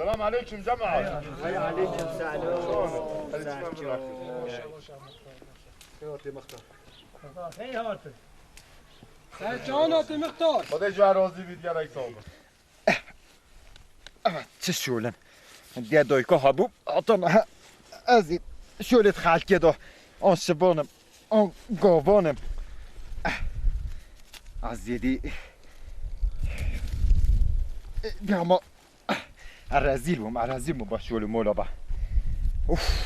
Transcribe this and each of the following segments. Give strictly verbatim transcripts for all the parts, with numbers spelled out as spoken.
Selam aleyküm cemaat. Aleyküm selam. Ser çawan hatî mixtar. Xwedê ji we razî bît, gelek sağ olun. Evet, çi şolin. Diye dayka hebû, hatan ez şolê xelkê de. An şibanim, an gavanim. Ez yedî. Diyama. Ez rezîl bûm, ez rezîl bûm, baş yolê mola ba. Uf.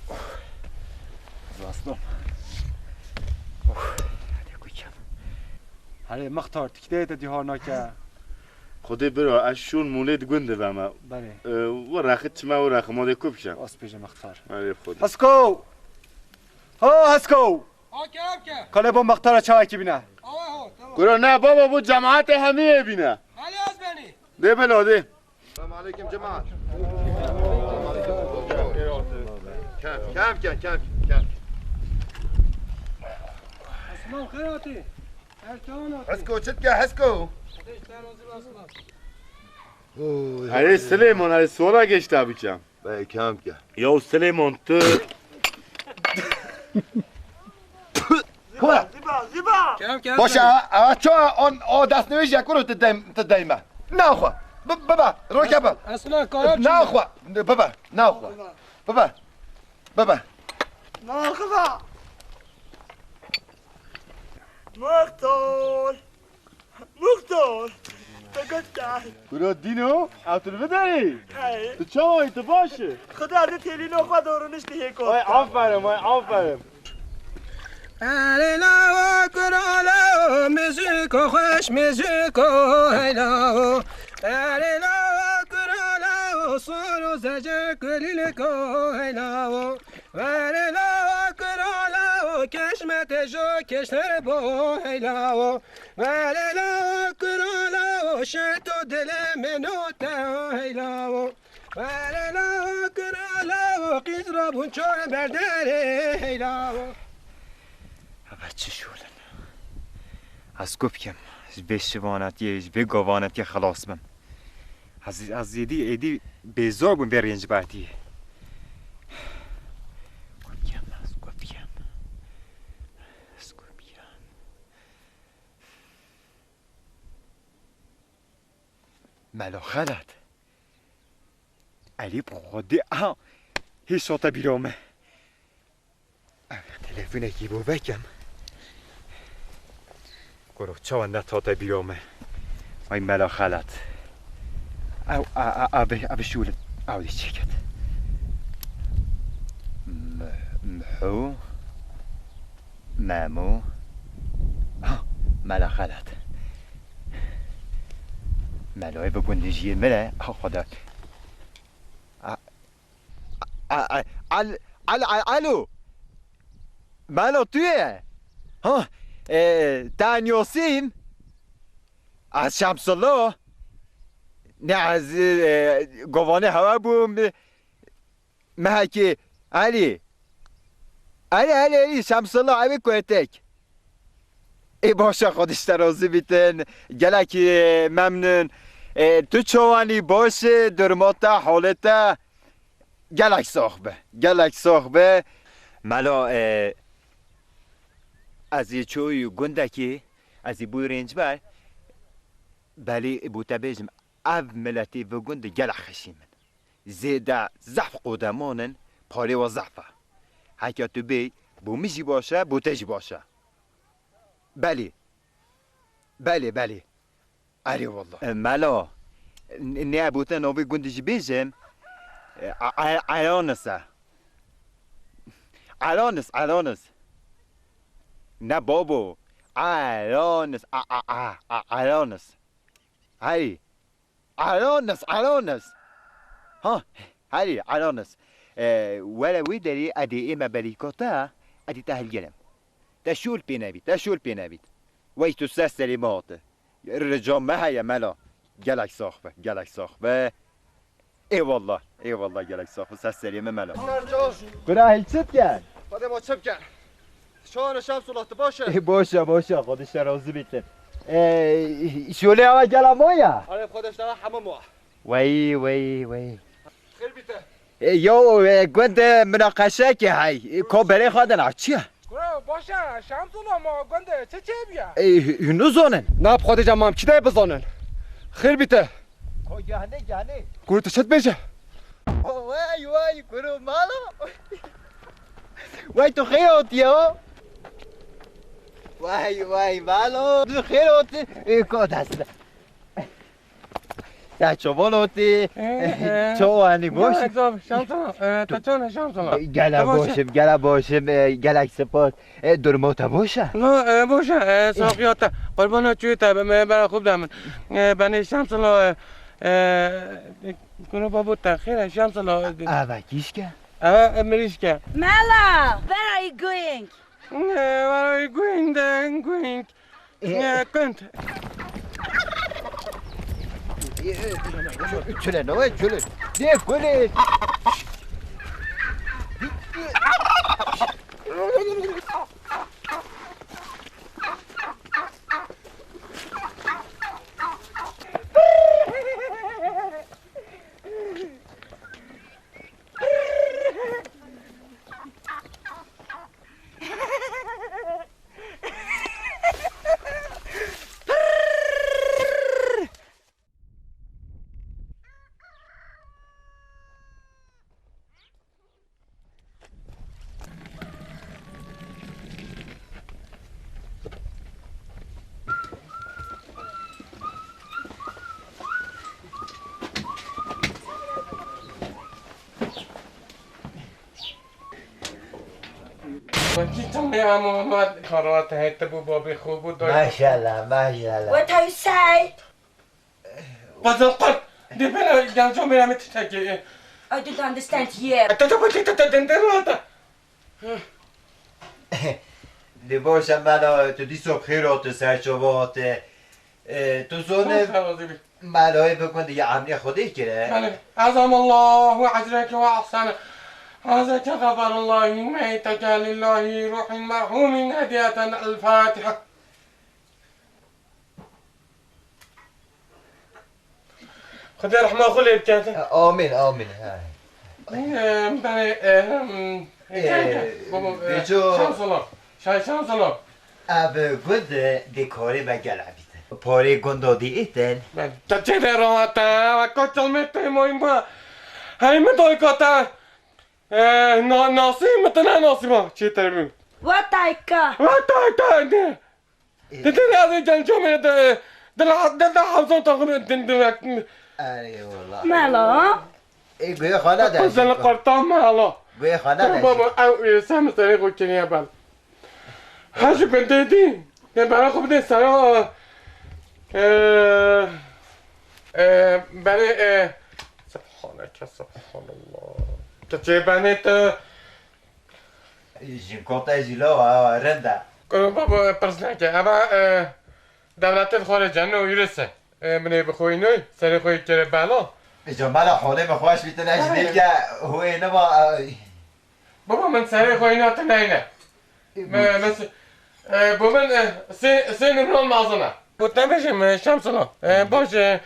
Uf. Zaslam. Uf. Hadi kuçam. Hadi mixtar, tikdeye te dihar nake. Xwedê bira, ez şûn molê di gund de veme. Belê. E, we rexit çime we rexit, ma dê ku bikşem. As bêje mixtar. Hadi Xwedê. Hesko! Ha Hesko! Ha, kevke. Kale bo mixtara çayekî bîne. Awe ho, tamam. Kuro ne baba, bu cemaatê hemî yê bîne. Hadi az beni. Dê bila dê. Selam aleyküm cemaat. Kem, kem, kem, kem, kem. Aslan xêr hatî. Her çawan hatî. Hesko çit ke, Hesko. Ateş, sen hazır aslan. Oy, Erê Silêman, erê sola geç tabi çem. Be, kem ke. Ya Silêman, tu Xwe. Ziba, ziba. Kerem, kerem. Boşa, a, ço, on, o destnewêj ya kuro tu dey, tu dey me. Naxwe. Bi, bibe, roke be. Esna kara. Naxwe. Bibe, naxwe. Bibe. Bibe. Naxwe. Muxtar. Muxtar, te got te. Kuro Dîno, ew tu li vir derê? Hey. Tu çawa yî, tu baş î? Xwedê ez ê têlîno xwe doriniş dihê kot. Ay, aferin, ay, aferin. Erê lawo, kuro lawo, muzîko xweş, muzîko hey lawo. Erê lawo, kuro lawo, sor û zece kulîliko hey lawo. Were lawo, kuro lawo, keşme te jo keşner bo hey lawo. Were lawo, kuro lawo, şeto dile meno te hey lawo. Were lawo, kuro lawo, qîz rabûn çor berdere hey lawo. Eve çi şûl in? Ez ku bikim, ji vê şivanetiyê, ji vê govanetiyê xelas bim. Ez, ez êdî, êdî bêzar bûm vê rêncbertiyê. Ku bikim, ez ku bikim. Ez ku bikim. Melo Xelat. Elî bi Xwedê, aha, hê şote bîra me. Ev telefonekî bo vekem. Kuro çawa netate bîra me. Ay Mela Xelat. Ew, a, a, a, bi, a, bi şûl. Ew dî çêket. M-, Mho. Memo. Ha, Mela Xelat. Meloyê bi gundî jiyê min e. Ha, Xweda. A, a, a, al-, al-, a, alo. Melo tu ye? Ha, e, te Niyosîm? Ez Şemsilo. Ne ez, e, govanê hewe bûm. Mehekî, Elî. Elî, Elî, Elî, Şemsilo, ew ê kuetek. Ê baş e, Xwedê ji te razî bîtin. Gelekî memnûn. Ê, tu çawanî, baş î, durma te, holê te? Gelek sax be, gelek sax be. Melo, ê, ez ê çûyî gundekî, ez ê bûyî rêncber. Belê, bo te bêjim, ev miletê vê gundî gelek xişîm in. Zêde zehf qodeman in, parê we zehf e. Heke tu bê, bo min jî baş e, bo te jî baş e. Belê. Belê, belê. Erê wallah. E, Melo, n-, nê bo te navê gundî jî bêjim? E, a, a, Eronis e. Eronis, Eronis. Ne babo. Eronis, a, a, a, a, Eronis. Hey. Eronis, Eronis. Ha, herî, Eronis. E, were wî derî edî ê me berî kota, edî te hilgerim. Te şûl pê nebît, te şûl pê nebît. Wey tu ser serê me hate. Rica me heye Melo. Gelek sax be, gelek sax be. Ê wallah, ê wallah gelek sax be, ser serê me Melo. Kura hî çi diken? Xwedê ma çi biken? Çawan e Şemsula, tu baş e? Ê, baş e, baş e, Xwedê ji te razî bîtin. Ê, şolê ewa gela ma ye? Erê, Xwedê ji te hema ma. Wey, wey, wey. Xêr bîte. E, yo, e, gund, e, minaqeşekê hey. E, ko berê xwe dina, çi ye? Kuro, baş e, Şemsula ma gund, çi çêbiye? E, hûn nizanin. Na bi Xwedê ca mam çi dê bizanin? Xêr bîte. Ko gehne, gehne. Kuro, tu çi dibêje? O, wey, wey, kuro, mala. Wey, tu xêr hatiye o. Wey, wey, mala. Tu xêr hatiye. E, ko dest. Te çavan otî. Ee, ee. Çawa anî, boş? Gelek zor, Şemsula. Ee, te çawan e, Şemsula? Gelek boş im, gelek boş im, ee, gelek spas. Ee, durumo te boş e? No, ee, boş e, ee, saxiya te. Qurbana çûyê te bim, ee, bera xwe bide min. Ee, benê Şemsula, ee, ee, kuro babo te xêr e, Şemsula? Eve kîşke? Eve, ee, mirîşke. Mela, where are you going? Ee, where are you going, ee, going? Ee, kund. Çile ne var, çile? Ne, kule? Wekî çimê em û me karawat heyt bû babê xwe bû dayê. Maşallah, maşallah. What are you say? Qazan qurt. Dê bela gel camê em tiştekê. I don't understand here. Te te te te te te te te. Lê baş e mela, tu dîsa bi xêr hate, ser çava hate. E, tu zane, melayê bikun diye emrê Xwedê kire. Belê. Ezamallahu ecreke ve ahsene. Hazreti gafarallahu meyteke lillahi ruhin merhumin hediyeten el Fatiha. Xwedê rehma xwe lê bike. Amîn, amîn. He. Ee, ben, e, em, Ee, e, baba, e, Beco. Şansala. Şay Şansala. Ev gund dê karê me gel ebîtin. Parê gunda dî îtin. Ben. Te çê de rahata, ve koçal me te moyma. Hey me doy kota. Ee, na, nasi mi te ne nasi ma. Çê te mi? Watayka. Watayka ne? Di din ez ê gel comê de, di la, di da hewzan taxim din din. Erê wala. Mela. Ê, guya xana da. Kuzen qartan mela. Guya xana da. Baba, ew, e, sen mi serê xwe kiriye bel. Ha, ji gundê dî. Ne bera xwe bidê sera, e, e, berê, e, Subhaneke, subhanallah. Tu çê benê tu? Jînkota jî lo, ha, rind e. Kuro babo, pirs neke. Eva, e, dewletê xwe re cenno û yûris e. E, min ê bi xwe înoy, serê xwe yê kere bela. Îca mala holê min xweş bî, tu ne ji dê ke hûyê nima, e. Babo, min serê xwe îna tu neyne. E, min, min s-, e, bo min, e, sê, sê nimron mazin e. Bo te bêjim, e, Şemsilo. E, baş, e,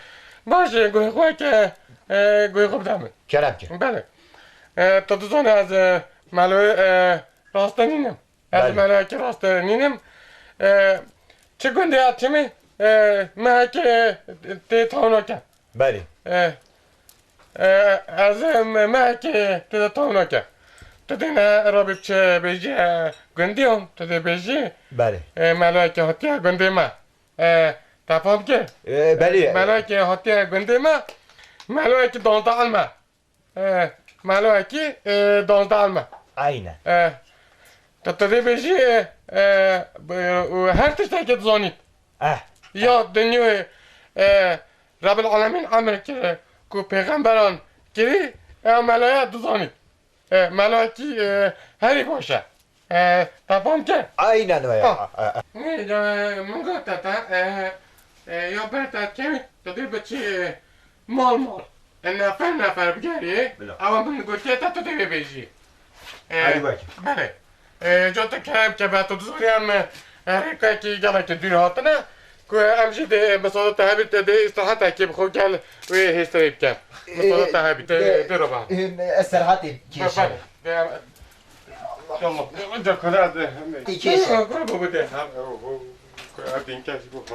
baş, e, guhê xwe ke, e, guhê xwe bide min. Kerem ke. Belê. E, tu dizane ez, e, meloyê, e, raste nînim. Ez Belê. Meloyekî raste nînim. E, çi gundê ya çimî, e, mehekê, e, tê tawna ke. Belê. E, e, ez, e, me-, mehekê tê de tawna ke. Tu dê ne rabî çi bêjî, e, gundî om, tu dê bêjî. Belê. E, meloyekî hatiye gundê me. E, te fam kir? E, belê. Meloyekî hatiye gundê me. Meloyekî donda alme. E, meloyekî, e, donda alme. Aynen. E, tu, tu dê bêjî, e, e, b-, û her tiştekî dizanît. Eh. Ya dinyayê, e, Rebbil Alemîn emir kiri ku pêxemberan kirî, e, meloya dizanît. E, meloyekî, e, herî baş e. E, te fam kir? Aynen öyle. Ha. E, e. Nê, e, min got te, e, e, ya ber te kevî, tu dê biçî, e, mal mal. E, nefer nefer bigerî. Bila. Ewa min gotiye te tu dê bêjî. E, Hadi bak. Belê. E, ca tu kerem ke be tu dizanî em, e, rêkekî gelekî dûr hatine. Ku em jî dê misada te hebî te dê îstirahetekê bi xwe gel wê hêstirê bikin. Misada te hebî te dê roba. Ez serhatê kêşim. Bale, bale. Yallah. Ancak kana de. Tê kêşe. Ku bu de. Ha, o, o. Ku adin kes bu.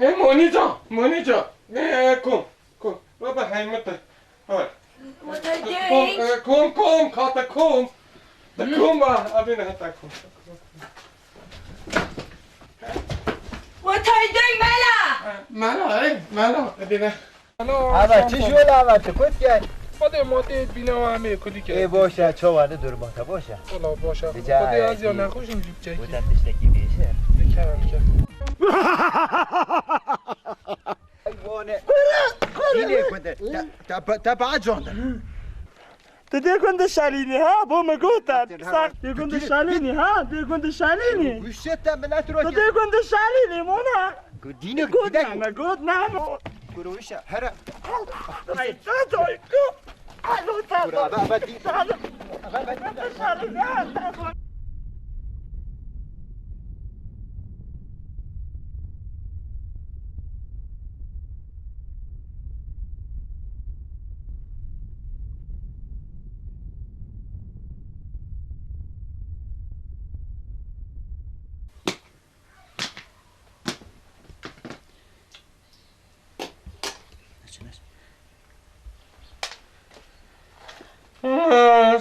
E, Monîca, Monîca. E, kom, kom. Baba heymete. Hoy. What are you Kom, doing? E, kom, kom, kata kom. Da kom ba, abi ne hata kom. What are you doing, Mela? E, Mela, e, Mela. Abi ne. Ava çi ji wela ava tu kot gel. Xwedê matê bîna wa em ê kulî ke. Ê boş e, çawa li dur bata boş e. Wala boş e. Dija Xwedê ez ya nexweşim jî biçek. Wita tiştekî bêje. Biker, biker. Ay bone. Yine kunde. Ta ta ta ba conda. Tu dê gund şalînî ha? Bo min got e. Sax, dê gund şalînî ha? Dê gund şalînî. Wişe te milet ro. Tu dê gund şalînî mona. Ku dîne got name, got name. Ku ro wişe here. Ay, ta to, ku. Alo, ta to. Aba, aba, dî. Ta to. Aba, aba, dî. Gund şalînî ha? Ta to.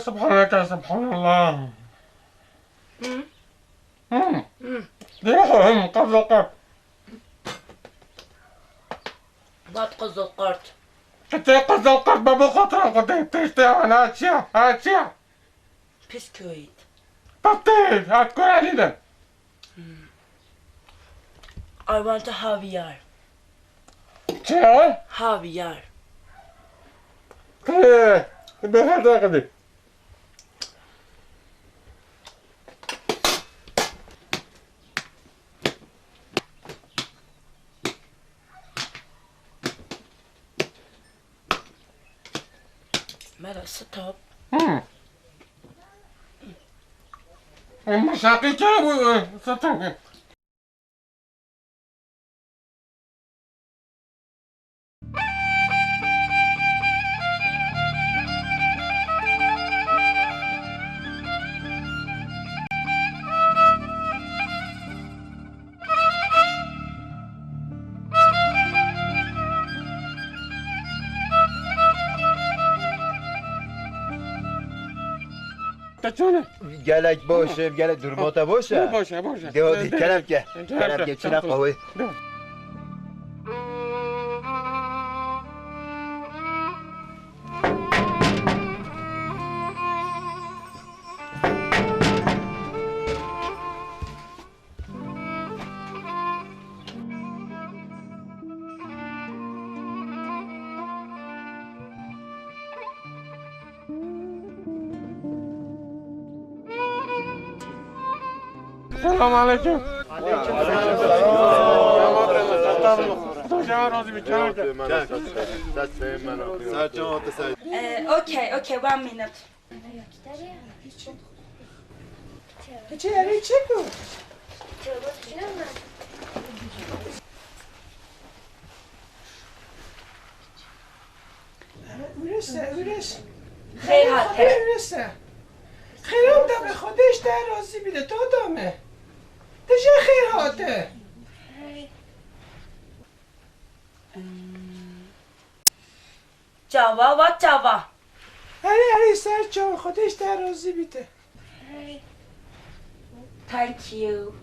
Subhaneke, subhanallah. Hı. Hı. Hı. Dê xwe him qezil qert. What qezil qert? Kitê qezil qert be bo xatira xwe dê tiştê ha çiya, ha çiya. Pis köyt. Pastê, hat kor elî de. I want a havyar. Çiya? Havyar. Ee, be her dakika. Mera, stop. Hı. Ama şakî çawa bu, e, stop. Te çûne? Gelek baş e, gelek durma te baş e. Baş e, baş e. Dewa di kerem ke. Kerem ke, çine qahwe. Selam aleyküm. Aleyküm selam. Ee, okay, okay, one minute. Hiç, hiç, hiç. Ewrese, ewres. Xêr hate. Ewrese. Xêran de be, Xwedê ji te razî bide, to da me. Te jê xêr hate. Çava, va çava. Erê, erê, ser çawa, Xwedê ji te razî bîte. Thank you.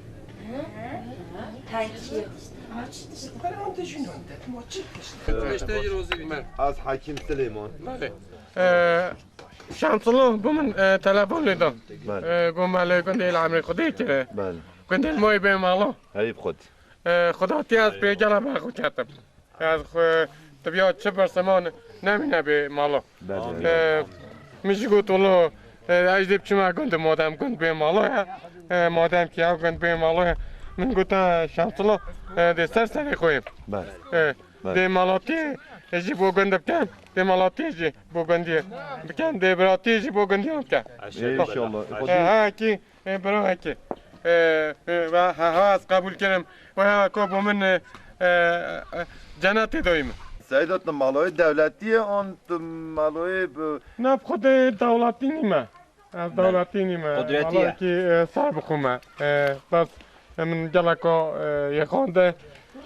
Thank you. Qur'an te jî nan det, ma çi kişt? Xwedê ji te razî bîte. Ez Hekîm Silêman. Belê. Ee, Şemsilo, bu min, e, telefon lê da. Belê. E, got me lê gundê li emrê Xwedê kire. Belê. Gundê li moyê bê mala. Heyv xwed. E, Xwedê tiya ez pê gela be xwe ketim. Ez xwe dibiya çi bersiman nemîne bê mala. Belê. E, min jî got, wilo, e, ez dê biçime gund, madem gund bê mala ye. E, madem ki ew gund bê mala ye. Min gote, Şemsilo, e, dê ser serê xwe ye. Belê. E, belê. Dê malatî Ê jî bo gund bikem, dê malatiyê jî bo gundiyê bikem, dê biratiyê jî bo gundiyan bikem. Înşallah. He, ha, kî, ê, bira hekî. Ê, ê, ve, ha, ha, ez qebûl kirim. Ve ha, ko bo min, ê, ê, ê, cenetê doyî min. Seyda, tu maloyê dewletî ye, an tu maloyê bi- Ne, bi xwe dê dewletî nîme. Ez dewletî nîme. Qudretî ye. Malekî, e, ser bi xwe me. E, bes, e, min geleka, e, yê xwende,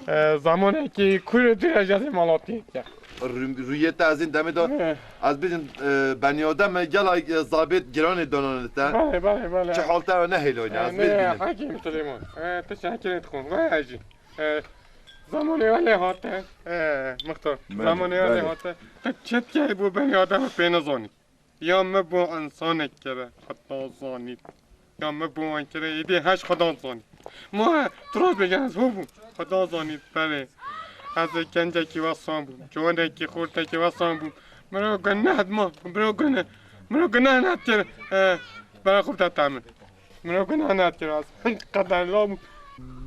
e, zamanekî kûr û dûr ez jî malatî ye. Rû-, rûyê te ez ên demê de, e, ez bêjim, e, benyada me gela, e, zabêt giranê danane te. Belê, belê, belê. Çi hal te ne hêlayne, e, ez ne, bêjim. Hekîm Silêman. E, teşekkür ederim. Vay jî. E, zamanê welê hate. E, muxtar. Belê, zamanê welê hate. Te çet ke bu benyada me pê nizanî. Ya min bo însanek kire, Xweda zanît. Ya min bo wan kire, êdî heş Xweda zanît. Ma tu rast bêje ez hû bûm, Xweda zanît, belê. Ez ê gencekî wesa bûm, ciwanekî xortekî wesa bûm. Min re guneh ma, min re guneh, min re guneh nedkir, e, bera xwe bide te min. Min re guneh nedkir, ez hin qeder la bûm.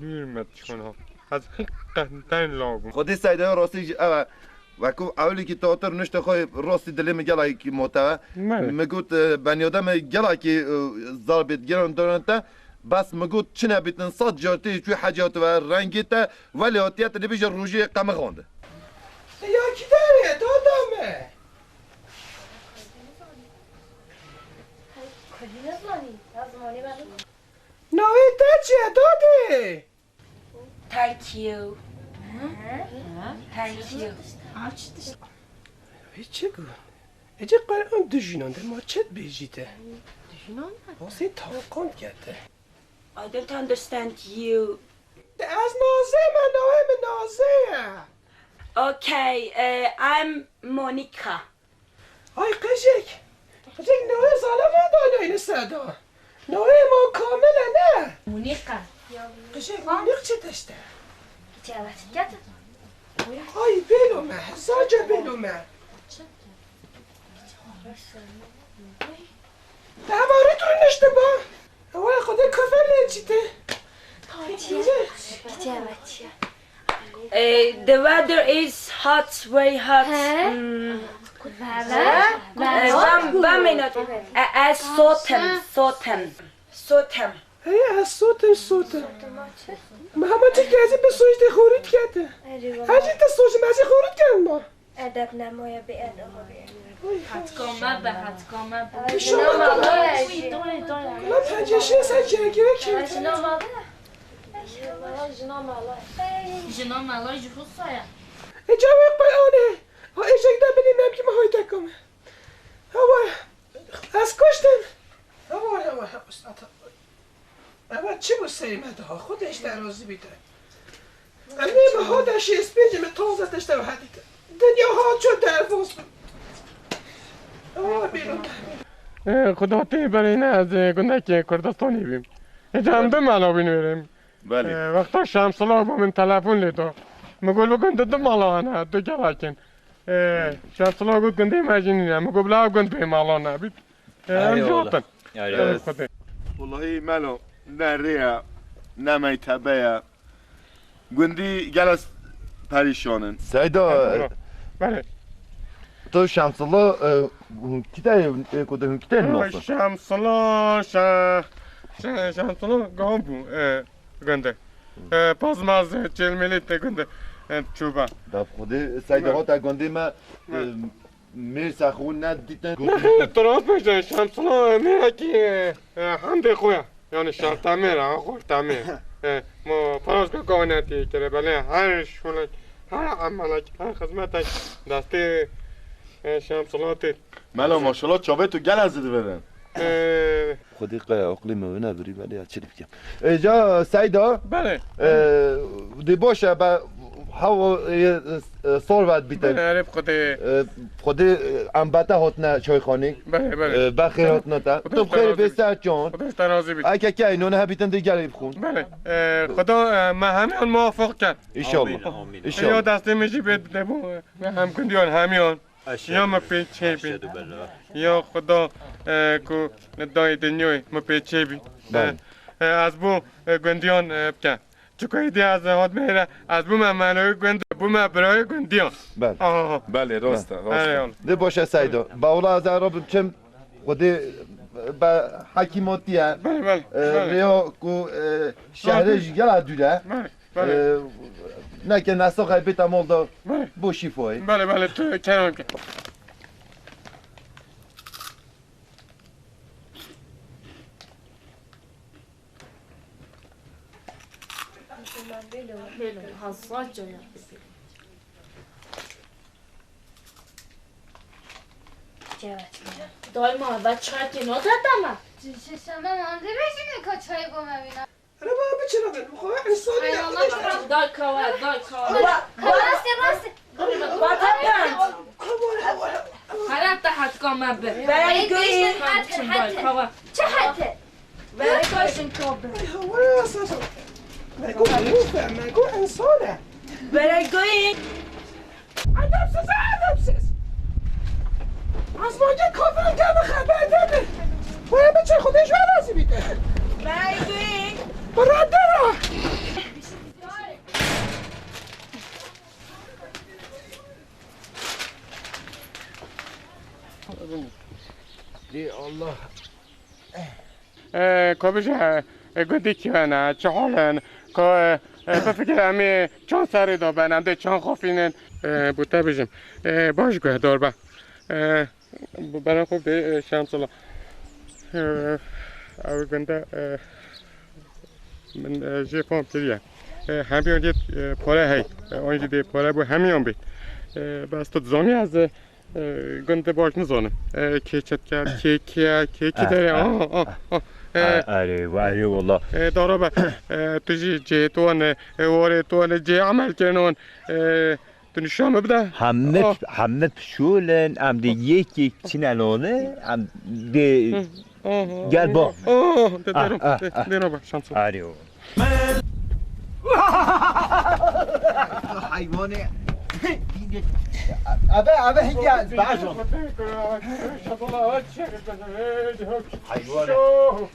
Nûr me çikon ha. Ez hin qeder la bûm. Xwedê Seyda rastî jî ew e. Wekû ewilîkî tatir nişte xwe rastî dilê min gelekî mote. Belê. Min got, e, benyada me gelekî, e, zarbêt giran doran te. Bes min got, çi nebîtin sed car tê çû hecî hatiye rengê te, welê hatiye te dibêje rojê qemixan de. Ya kî derê, dada me? Kurdî nezanî, ya zimanê me. Navê te çi ye, dadê? Thank you. Thank you. Wê çi got? Ece qere em du jinan de ma çet bêjî te. Du jinan ne? Basê tawqan kete. I don't understand you. Ez Naze me, navê min Naze ye. Okay, uh, I'm Monica. Ay qijik. Qijik navê zalama da neyni seda. Navê ma Kamil e ne? Monika. Qijik Monik çi tişt e? Çawa çiket? Ay bêlo me, zaca bêlo me. Te hevalî tu niştiba. Ewa Xwedê kufel lê çîte. Çiye? Çiye? Eh, the weather is hot, very hot. He? Mm. He? Eh, bam, bam minut. Eh, eh, sotem, sotem. Sotem. Hey, ez sotim, sotim. Mehmet, çi gezî bi soyî te xorît kete. Hacî te soyî mezî xorît kete ma. Edeb nemaye, bêedeba bê. Hetika me be, hetika me be. Jina mala ye. Lan pencî şêst ser cêrgirê kewt. Jina mala ye. Jina mala ye. Jina mala ye, ji xwe saya. E, cawê Qur'anê. Ha, eşek de binî memkî me hayte kame. Hewa, ez kuştim. Hewa, hewa, hewa, usta. Ewa çi bû serê me daha? Xwedê ji te razî bîte. Em ê bi hata şêst pêncê me taze tişte we hedîte. Dinya ha ço derbas bû. Ewa bêlo te. Ê, Xuda tê berê ne ez ê gundekê Kurdistanê bîm. Ê, em du mala bîn wêrê. Belê. Ê, wexta Şemsula bo min telefon lê da. Min got, bi gund du mala hene, du gelakin. Ê, Şemsula got, gundê me jî nîne. Min got, bila ev gund bê mala nebît. Ê, em jî hatin. Ê, Xwedê. Wellahî melo, ne rê ye, ne meytebe ye. Gundî gelek perîşan in. Seyda, belê. Tu Şemsula, e, hûn kî te, e, ku de hûn kî te nasin? Şemsula, Şe-, Şe-, Şemsula gam bû, e, gundê. E, Pazmaz, e, Çêlmêlê te gundê, e, çûba. Da Xwedê, Seyda hate gundê me, e, Mêrsa xwe nedîtin. Ne, tu rast bêje, Şemsula mêrekî, e, e, hemdê xwe ye. Yani şertemêr e, xortemêr. E, ma faraz ke kawnetî kire, belê her şûnek, her emelek, her xizmetek destê, e, Şemsula tê. Mela maşallah çavê tu gelek zî divirin. E, Xwedî qey aqilê me wina birî, belê ya çi bikim. Êca Seyda. Belê. Ee, dê baş e, be, hewa, e, e, sor vet bîtin. Belê, erê bi Xwedê. Ee, Xwedê, e, em bete hatine çayxanê. Belê, belê. Ee, bexê hatine te. Xwedê tu bi xêr bê ser çon. Xwedê ji te razî bî. Eke key nûne hebîtin dê gelê bixûn. Belê. Ee, Xweda, e, me hemiyan muwafaq ket. Înşallah. Amîn, amîn. Înşallah. Ya destê min jî bê debû, e, me hem gundiyan hemiyan. Ya me pê çê bî. Ya Xweda, e, ku li dayê dinyayê me pê çê bî. Belê. E, e, ez bû, e, gundiyan, e, bike. Çiko êdî ez hat me hêre, ez bûme meloyê gund. Bûme birayê gundiyan. Bel. Aha. Belê, rast e, rast e. Eyvallah. De baş e Seydo. Bawla ez ê robim çim. Xwedê be hekîm otiye. Belê, belê, E, belê. Rêyo ku, e, şehrê ji gela dûr e. Belê, belê. E, neke nesaxê bêta mol da Belê. Bo şîfoyê. Belê, belê, tu kerem ke. Bêlo, bêlo, hazar caya. Daima ve çay tê nade deme. Şeme mande bejine ka çay gome bîna. Ana baba biçira ben bu kadar insan ya. Ay Allah, dal kawa, dal kawa. Rastê, rastê. Bata pent. Hera te hetka me bi. Berê goyî. Hetin, hetin. Çi hete? Berê goyî jin kabe. Ay, hava ya sasa. Me go insan, me go insan. Berê goyî. Edepsiz, edepsiz. Azmanca kafir geldi, haber geldi. Bu eve çek, Xwedê ji we razî bîte. Berê goyî. Bira dera. Ê Allah. E, ka bije, e, gundî kî ne, çi hal in? Ka, e, e, bifikire em ê çand serê de ben, em dê çand xafînin? E, bo te bijim. E, baş guhdar be. E, bi bera xwe bê, e, şansala. E, ew gund e, e, min, e, jê fam kiriye. E, hemiyan jê, e, pare hey. E, an jî dê pare bo hemiyan bê. E, bes tu dizanî ez, e, E, gund baş nizanim. E, kê çi dike, kê kê ye, kê kî Ah, derê. ah, Ah, ah, ah, ah. E, ah, erê, erê, wala. E, dara be. E, tu jî cihê tu wan e, e, warê tu wan e, cihê emel kirin wan. E, tu nîşan min bide. Hemî, Ah. hemî pişûl in, em dê yek yek çine nane, em dê Hı. Aha. Gel bak. Oh, de, Ah, derin, ah, de, ah. Derin bak, şansın. Arıyor. Hayvanı. Abi, abi, gel, bajon. Hayvan.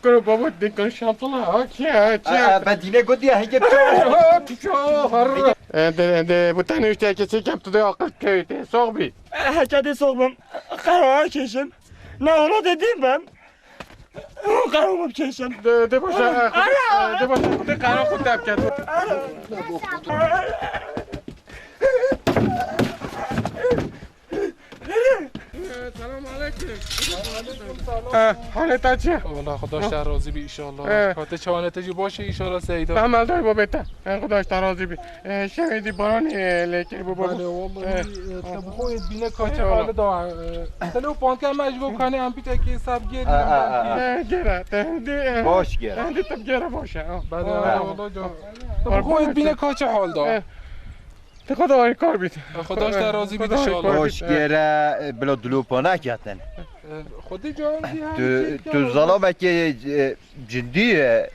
Kuru baba, dikkat şansın ha, ki, ki. Aa, ben dine godi ya, hege. Çok, çok, har. E, de, de, bu tane işte ki, çekem, tu da akıl köyde, sok bir. Hekade sok ben. Karar keşim. Ne ola dedim ben. Qehwa bikeşin. De, de boşa, Ara! e, de boşa, de qehwa xwe tep ket. Ara! Selam aleyküm. E, halê te çi? Wala Xudaş te razî bî inşallah. E. Hate çawanê te jî baş e inşallah Seyda. Emel dayı babê te. E, Xudaş te razî bî. E, şevê dî baran, e, lê kir bû bû. Belê, wallahi, E. e, te bi xwe yê dibîne ka çi Eyvallah. Hali da, e, te lê û panke me ji bo kanê em pitekê sab gêrî, E, e, e, e. E, gêre, te hindî, e, Baş gêre. Hindî te gêre baş e, ha. Belê, Ha. belê, wallahi can. Te bi xwe yê dibîne ka çi hal da. E. Te xwe da harîkar bît. E, Xudaş te razî bît Xuda inşallah. harîkar Baş bît. gêre, e, bila dilopane ketin. E, Xwedê can dî hem Tu, çêkar tu oldu. zalamekê, e, Cindî ye.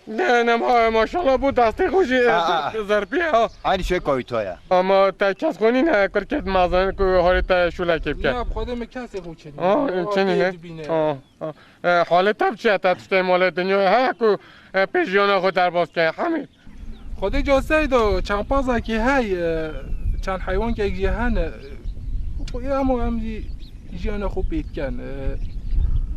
Ne, ne, ma-, maşallah bu destê xwe jî, e, Aa, aa. zerpî ye, ha. Aynı şey koyutoya. Ama te kes xwe nîne, kurkêt mezin ku harê te şûlekê bike. Ya, xwedê min kesê xwe çênî. Aa, Aa, çênî ne? tê dibîne. Aa, aa. E, halê te biçe, te tiştê malê dinyayê heye ku, e, pê jiyana xwe derbas ke, hemî. Xwedê casey de çempazekî hey, e, çend heywankek jî hene. Xwe ya hemû em jî jiyana xwe pê dikin. E,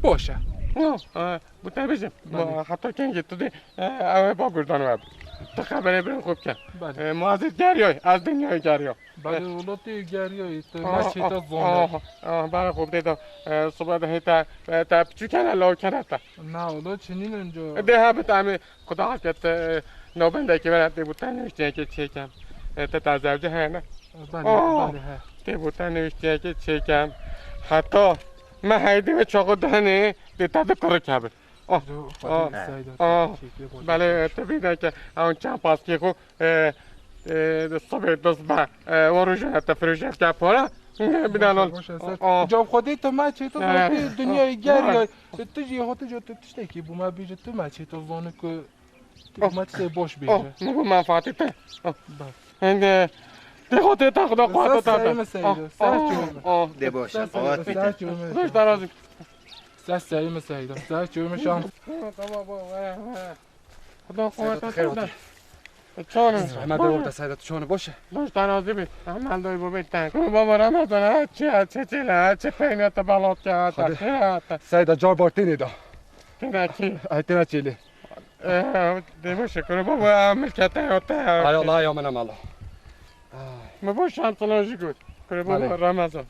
baş e. Ya, e, Bu te bijim. Belê. Ma heta kengî tu dê, e, ew ê bagurdan we bi. Tu xeberê birin xwe bike. Belê. E, ma ez ê geriyay, ez dinyayê geriya. Belê, E. wela tê geriyayî, tu Aha, meşê te aha, zane. aha, aha, berê xwe bidê de, e, sibe de hê te, e, te piçûk hene, lawik hene te. Na, wela çinîn inca. E, dê hebit em ê Xuda afiyet, e, navbendekî were tê bo te nivîştiyekê çêkem. E, te te zewcî heye ne? Belê, Aha, belê, he. Tê bo te nivîştiyekê çêkem. Heta me heydê ve çaxo denê, dê te de kurik hebin. Ah, Dur, ah, Fatih Seyda, ah. Çekil, Fatih. Belê, tu bîne ke ew çend paskê xwe, e, e, sibê dest be, e, wan rojane te firoşe bike para. Bine lan. Boş ver, boş ver. Ah. Cevap Xwedê tu me çê tu Eh. zokê dinyayê Ah. geriyay. Tu jî hoti jî tu tiştekî bû me bêje tu me çê tu zoni ku tu Oh. bû me tiştê boş Oh, bêje. Ne bu menfaatê te. Ah. Bak. Hende, de Xwedê te Xuda Ser quweta te seyme be. Seyda, Ah, ser ah, çöme. ah. De boş, Ser seyme, quwet ser bite. çöme. Xuda razî. Ser seyme Seyda, ser çöme şans. Tamam, tamam, tamam. Xuda Seyda, quweta xeyr te be. olsun. Çon e? Rehmet Baş e. Orada Seyda, tu çon e, baş e? Baş, te razî bî. Emel doy bu bî te. Kuro baba Ramazan, ha çi, ha çi, çi le, ha çi peynî te balat ke, ha te Hadi. Çi, ha te. Seyda, car bartênê da. Têne çi? Ay, têne çêlê. Ee, de baş e, kuro baba, milkete yo te. Ay Allah, ya min emela. Min bo şantilan jî got. Kuro baba Belê. Ramazan.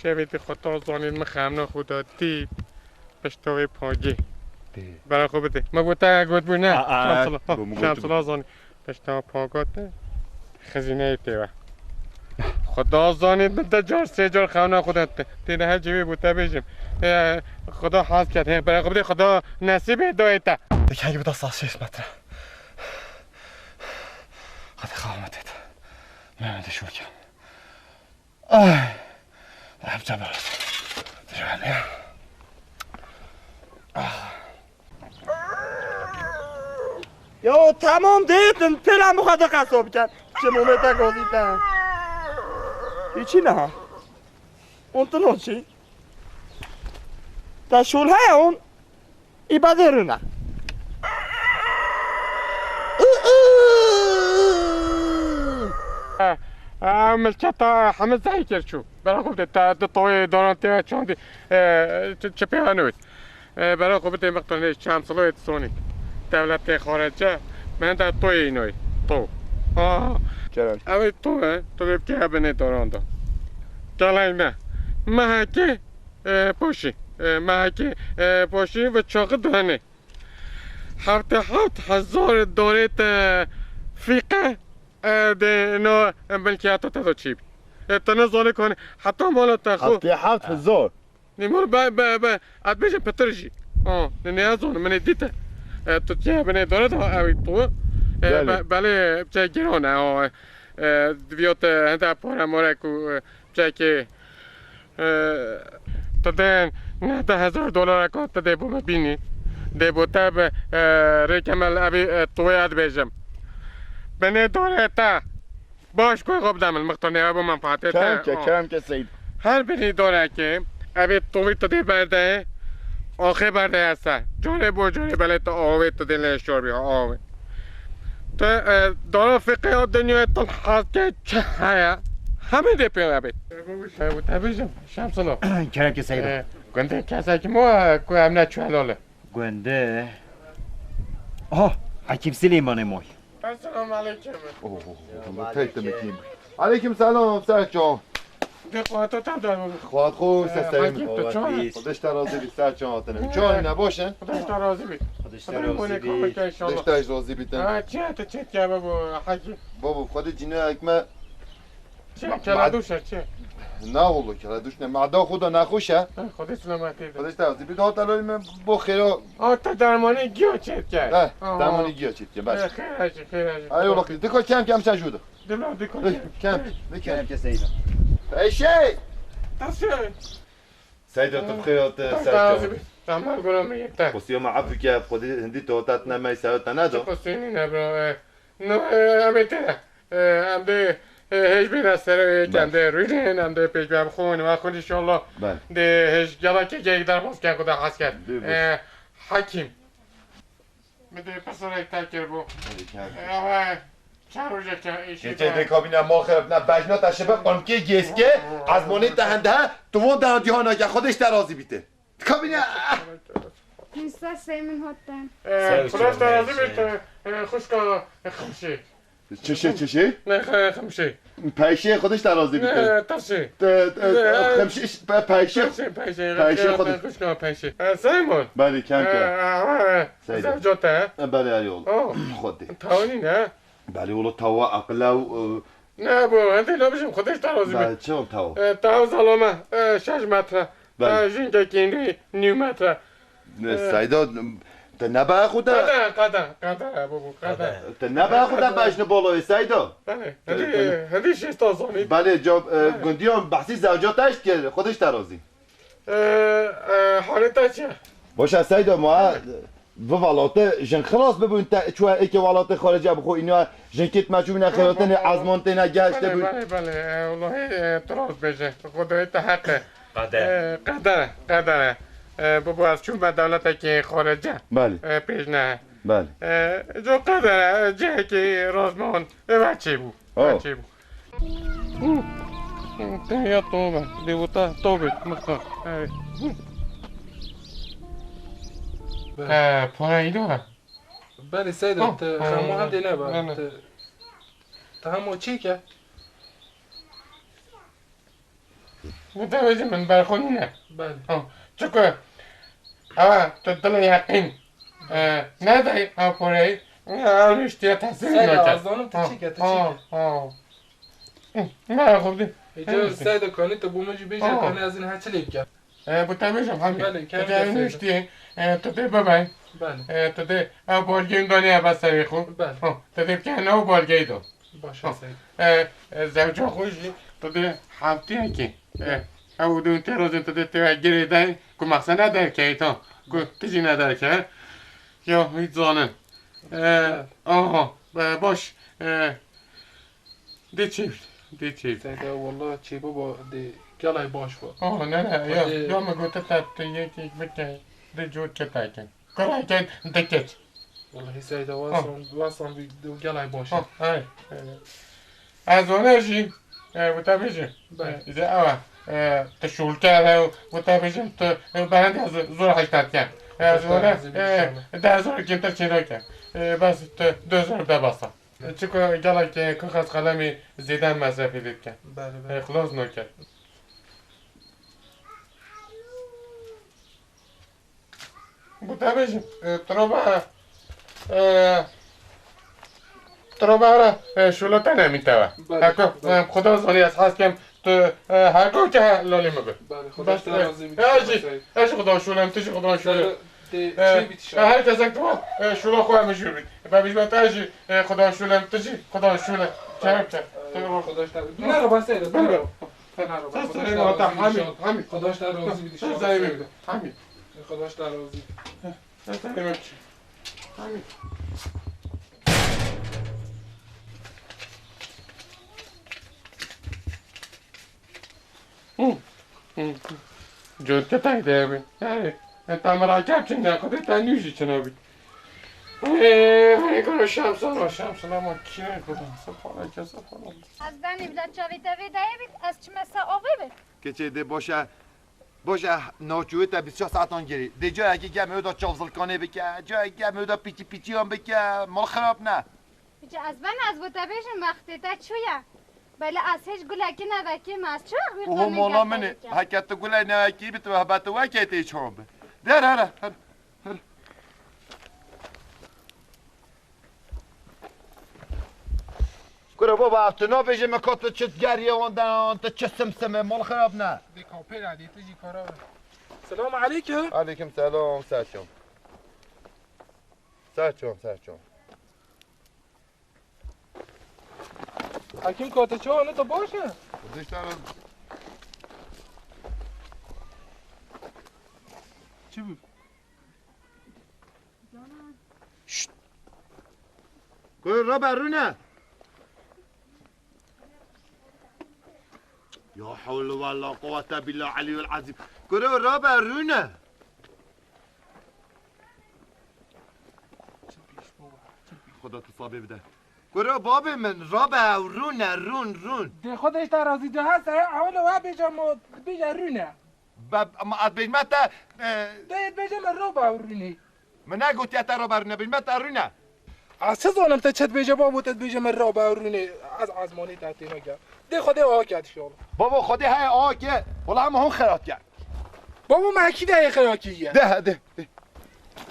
Şevê di xwe ta zanîn min xemna xwe da dît. Pişta wê pagê. Dê. Bera xwe bidê. Me got te got bû ne. A, a, Şemsula, bû min got şemsula bû. Zanî. Pişta paga te. Xizîneyê tê ve. Xuda zanî min te car sê car xewna xwe de te. Tê de her civê bû te bêjim. E, Xuda hez ket. He, bera xwe bidê Xuda nesîbê dayê te. Dikey bida sas şêst metre. Hadi xamet et. Mehmet şûr kem. Ay. Yapacağım biraz. Dur ben ya. Ah. Ya tamam dedim, pela bu kadar kasap gel. Çi Mehmet'e gazî te. İçi ne ha? Untun o çi? Ta şul he on. Îbadê rûna. Ha, ha, milketa hemî zehî kir çû. Bera xwe bidê, te di toyê daran tê çandî, e, çi, çi pê newêt. E, bera xwe bidê mixtanê çem silo êt sonî. Dewletê xarece, mende toyê înoyê. To. Ha. Kerem. Ew ê to e, to vê bike binê daran da. Gelay me. Mehekê, e, poşî. E, mehekê, e, poşî ve çaxi duhenê. Heftê heft hezar dorê te fîqe, e, de no milkiyata te de çî bî. E, te ne zanê kanî heta mala te xwe. Heftê heft hezar. Nîmor be, be, be, et bêje pitir jî. Ha, ne, ne zon, min ê dîte. E, tu tiye binê dore de ew tu. E, Belê. Be, belê, çe giran e, ha. E, diviyo te hende pare more ku, e, çekê Ee, tu dê nehde hezar dolareka tu dê bo me bînî. Dê bo te bi, e, rêke me li evî, e, tuwê ez dibêjim. Binê dorê te. Baş koy xwe bide min, mixtor nêwe bo menfaatê te. Kerem ke, O. Kerem ke Seyîd. Her binî dorekê, evê tuwî tu dê berde, axê berde ese. Carê bo carê belê tu avê tu dê lê şor bî, avê. Te, e, dara fiqê ya dinyayê tu hez ke çi heye? Hemî dê pê ve bê. Te bêjim, Şemsilo. Kerem ke Seyda. E, gundê kesekî mo, e, ku em ne çuhelol e. Gundê. Aha, Hekîm Silêmanê moy. Esselamu aleykum. Oh, oh, oh, tek de mekin. Aleykum selam, Serço. De xwat tam da. Xwat xo, e, se selam. Hekîm, tu çon? Xwedê ji te razî bî, Serço hatine. Çon ne, baş e? Xwedê ji te razî bî. Xwedê ji te razî bî. Xwedê ji te razî bî. Ha, çi te çet ya babo, Hekîm? Babo, Xwedê cînayek me Çi, Ma-, keledoş e, çi? Na oğlu, keledoş ne. Mada xwe da nexweş e. Ha, Xwedê selametê de. Xwedê ji te razî bî. Dawet Elolî me bo xêra. Ha, te dermanê giya çêt kir. Eh, dermanê giya çêt kir, baş. Eh, xêr hecî, xêr hecî. Ay, ola, dikkat kem kem sen şurada. Dikkat, dikkat. Eh, kem, dikkat. Kem ke Seyda. Peyşê! Tasın. Seyda, tu bixêr hate, Serço. Tamam, gura me yekte. Xwestiya me efû ke, Xwedê hindî te hate ne me, Seyda te ne do. Xwestiyê ne, bro, eh. No, e, em ê têne. E, em dê, e, hêj bêne ser wê, yek em dê rûnên, em dê pêşve bixwin, we xwin inşallah. Belê. Dê hêj gela kê geyik derbas ken, Xuda hez ket. Dê baş. E, Hekîm. Min dê pirsirek te kiribû. Belê, kar. E, ew e, çend rojek çend, e, Keçê dê kabîne ma xerab ne, bejna te şibe, qamkê gêske, ezmanê te hende, tu von de diha nake, Xwedê ji te razî bîte. Kabine. Nisa sey min hotten. Ee, Sağ ol, Xudaş te razî bît, ee, xwişka Ximşê. Çişê, çişê? Ne, xe-, Ximşê. Peyşê, Xudaş te razî bît. Ee, Tirşê. Te, te, Ee, Ximşê, pe-, peyşê. Peyşê, peyşê, Peyşê, Ximşê, Xudaş. Xwişka Peyşê. Ee, Seyman. Belê, kem Ee, ke. Ee, Seyda. Zevca te. Ee, belê, ay oğul. Oh. Xwedê. Tawanî ne? Belê, oğlu, tawa, aqila, e, Ne bo, hindê nabêjim, Xwedê ji te razî be. Be, çi taw? E, taw zalame, e, şeş metre. Be. E, jinkekî nî, nîv metre. Ne, e, Seyda, te nebe xwe de. Qede, qede, qede, bû, bû, qede. Te nebe xwe de bejne baloyê, Seyda. Belê, Te, hindê, te hindê şêsta zanî. Belê, ca, e, gundiyan behsî zewca te eşt kir, Xwedê ji te razî. Ee, e, halê te çi ye? Boş e Seyda, ma vi welatê jin xilas bibûn, te çûye êkê welatê xarice bi xwe îna jinkê me çûbûne xêratinê, ezman têne geşt bûn. Belê, belê, belê. E, wellahî, e, tu rast bêje. Xwedayê te heq e. Qeder. E, qeder, qeder e. E, bibo ez çûme dewletekê xarice. Belê. E, pêş ne. Belê. E, co qedere, cihekî rozman, e, ve çêbû. Oh. Ve çêbû. Hı. Hı, te ya tobe, dê wita tobe, mixta. Evet. Hı. E, para îdara. Belê, Seyda, oh, te, oh, xemo hem dê nebe. Ne, ne. Te, te hemo çêke. Bi te bêjim min berxwe nîne. Belê. Ha, çiko ewa tu dilê yeqîn, e, nedayî ew poreyî, ew niştiye tesîr nake. Seyda, ez zanim tu çêke, tu çêke. Ha, ha. Hı, ne xwe bidî. Êca Seyda, kanî tu bo min jî bêje, ha, kanî ez ê niha çi lê bikim. E, bi te bêjim, Hamî. Belê, tu dê ew niştiye, e, tu dê bibey. Belê. E, tu dê ew balgeyên daniye be serê xwe. Belê. Ha, tu dê bikene ew balgeyî do. Baş e, Seyda. E, e, zewca xwe jî tu dê heftiyekê. E, ew du tê rojên tu dê tê girê de ku mexse nederkeyê ta. Ku tu jî nederke. Ya hiç zanin. E, aha, e, baş. E, dê çê, dê çê. Seyda, wallah çê biba dê gelay baş ba. Aha, ne, ne, ya, ya me gote te tu yek yek bike. Dê cor çetayke. Kureke dikir. Wallahî Seyda, ha, wesan, wesan bî, gelay baş e. Ha, hey. Ez wana jî, e, wita bêjim. Belê. E, îde ew e, e, tu şûlker e, wita bêjim tu, e, berendê zor, zor heyşta dikin. E, ez wana, e, deh zor kêmtir çênake. E, bes tu du zor de basa. E, çiko gelek, e, ku xez qelemî zêde mesrefî lê dike. Belê, belê. E, xilas nake. Bi te bêjim, e, tiroba, e, tiroba re, e, şûla te nemîn te we. Belê, heko, belê. E, Xuda zanî ez hez kem tu, e, heko ke lalê min bi. Belê, Xuda ji te razî bî. Ez jî, ez jî Xuda şûlem, tu jî Xuda şûlem. Te, te, e, çê bî tişa. E, her kesek tu, e, şûla xwe min jû bî. Be bîjme te jî, e, Xuda şûlem, tu jî Xuda şûle. Kerem ke. E, Xuda ji te. Merhaba Seyda, merhaba. Merhaba. Seslerê ma te, Hamî, Hamî. Xuda ji te razî bî, dişa. Seslerê min. Hamî. Xuda ji te razî. Heh, heh, heh, heh. Hı, hı, hı. Cotke tay de mi? Hey, e, tamara kep çin de, xudê te nû jî çin abi. Hey, hey, kuro şam sana, şam sana ma kire kudam, sefara ke sefara. Ez benî bila çavê te vê dayê bit, ez çime se avê bit. Keçê de boşa. Boş e, navçûyê te bîst çar saetan girî. Dê cayekî gem ê da çavzilkanê bike, cayekî gem ê da pîçî pîçîyan bike, mal xirab ne. Pîçî ez ben ez bo te bêjim wextê te çûye. Belê ez hêj gulekî nevekî me, ez çi wext wî Oho, qanê mola gel min ê, te bike. Heke tu gulek nevekî bî, tu hebe tu wekê tê çawa bi. Der here, here, here. Kuro baba, tu nabêjî min ka tu çi geriye ondan, tu çi simsim e, mal xirab ne. Dê kapêra dê tu jî kara be. Selamu aleykum. Aleykum selam, ser çom. Ser çom, ser çom. Hekim kate çawa ne, tu baş e? Dişler. Çi bû? Şşt! Kuro rabe rûne. Ya hewle ve la quwwete bîlla elîyul ezîm. Kuro rabe rûne. Xuda tu sabê bide. Kuro babê min rabe ew rûne, rûn, rûn. Dê Xuda ji te razî, tu her sere hewle we bêje mo, bêje rûne. Be, ma ez bêjme te, e, Dê bêje min rabe ew rûnê. Min negotiye te rabe rûne, bêjme te rûne. Ez çi zanim te çi dibêje babo, te dibêje min rabe ew rûnê, ez ezmanî te têna ke. Dê Xwedê ake dişol. Babo, Xwedê heye ake, wela hema hon xerat ke. Babo, me ekî de heye xerakî ye. De, de, de.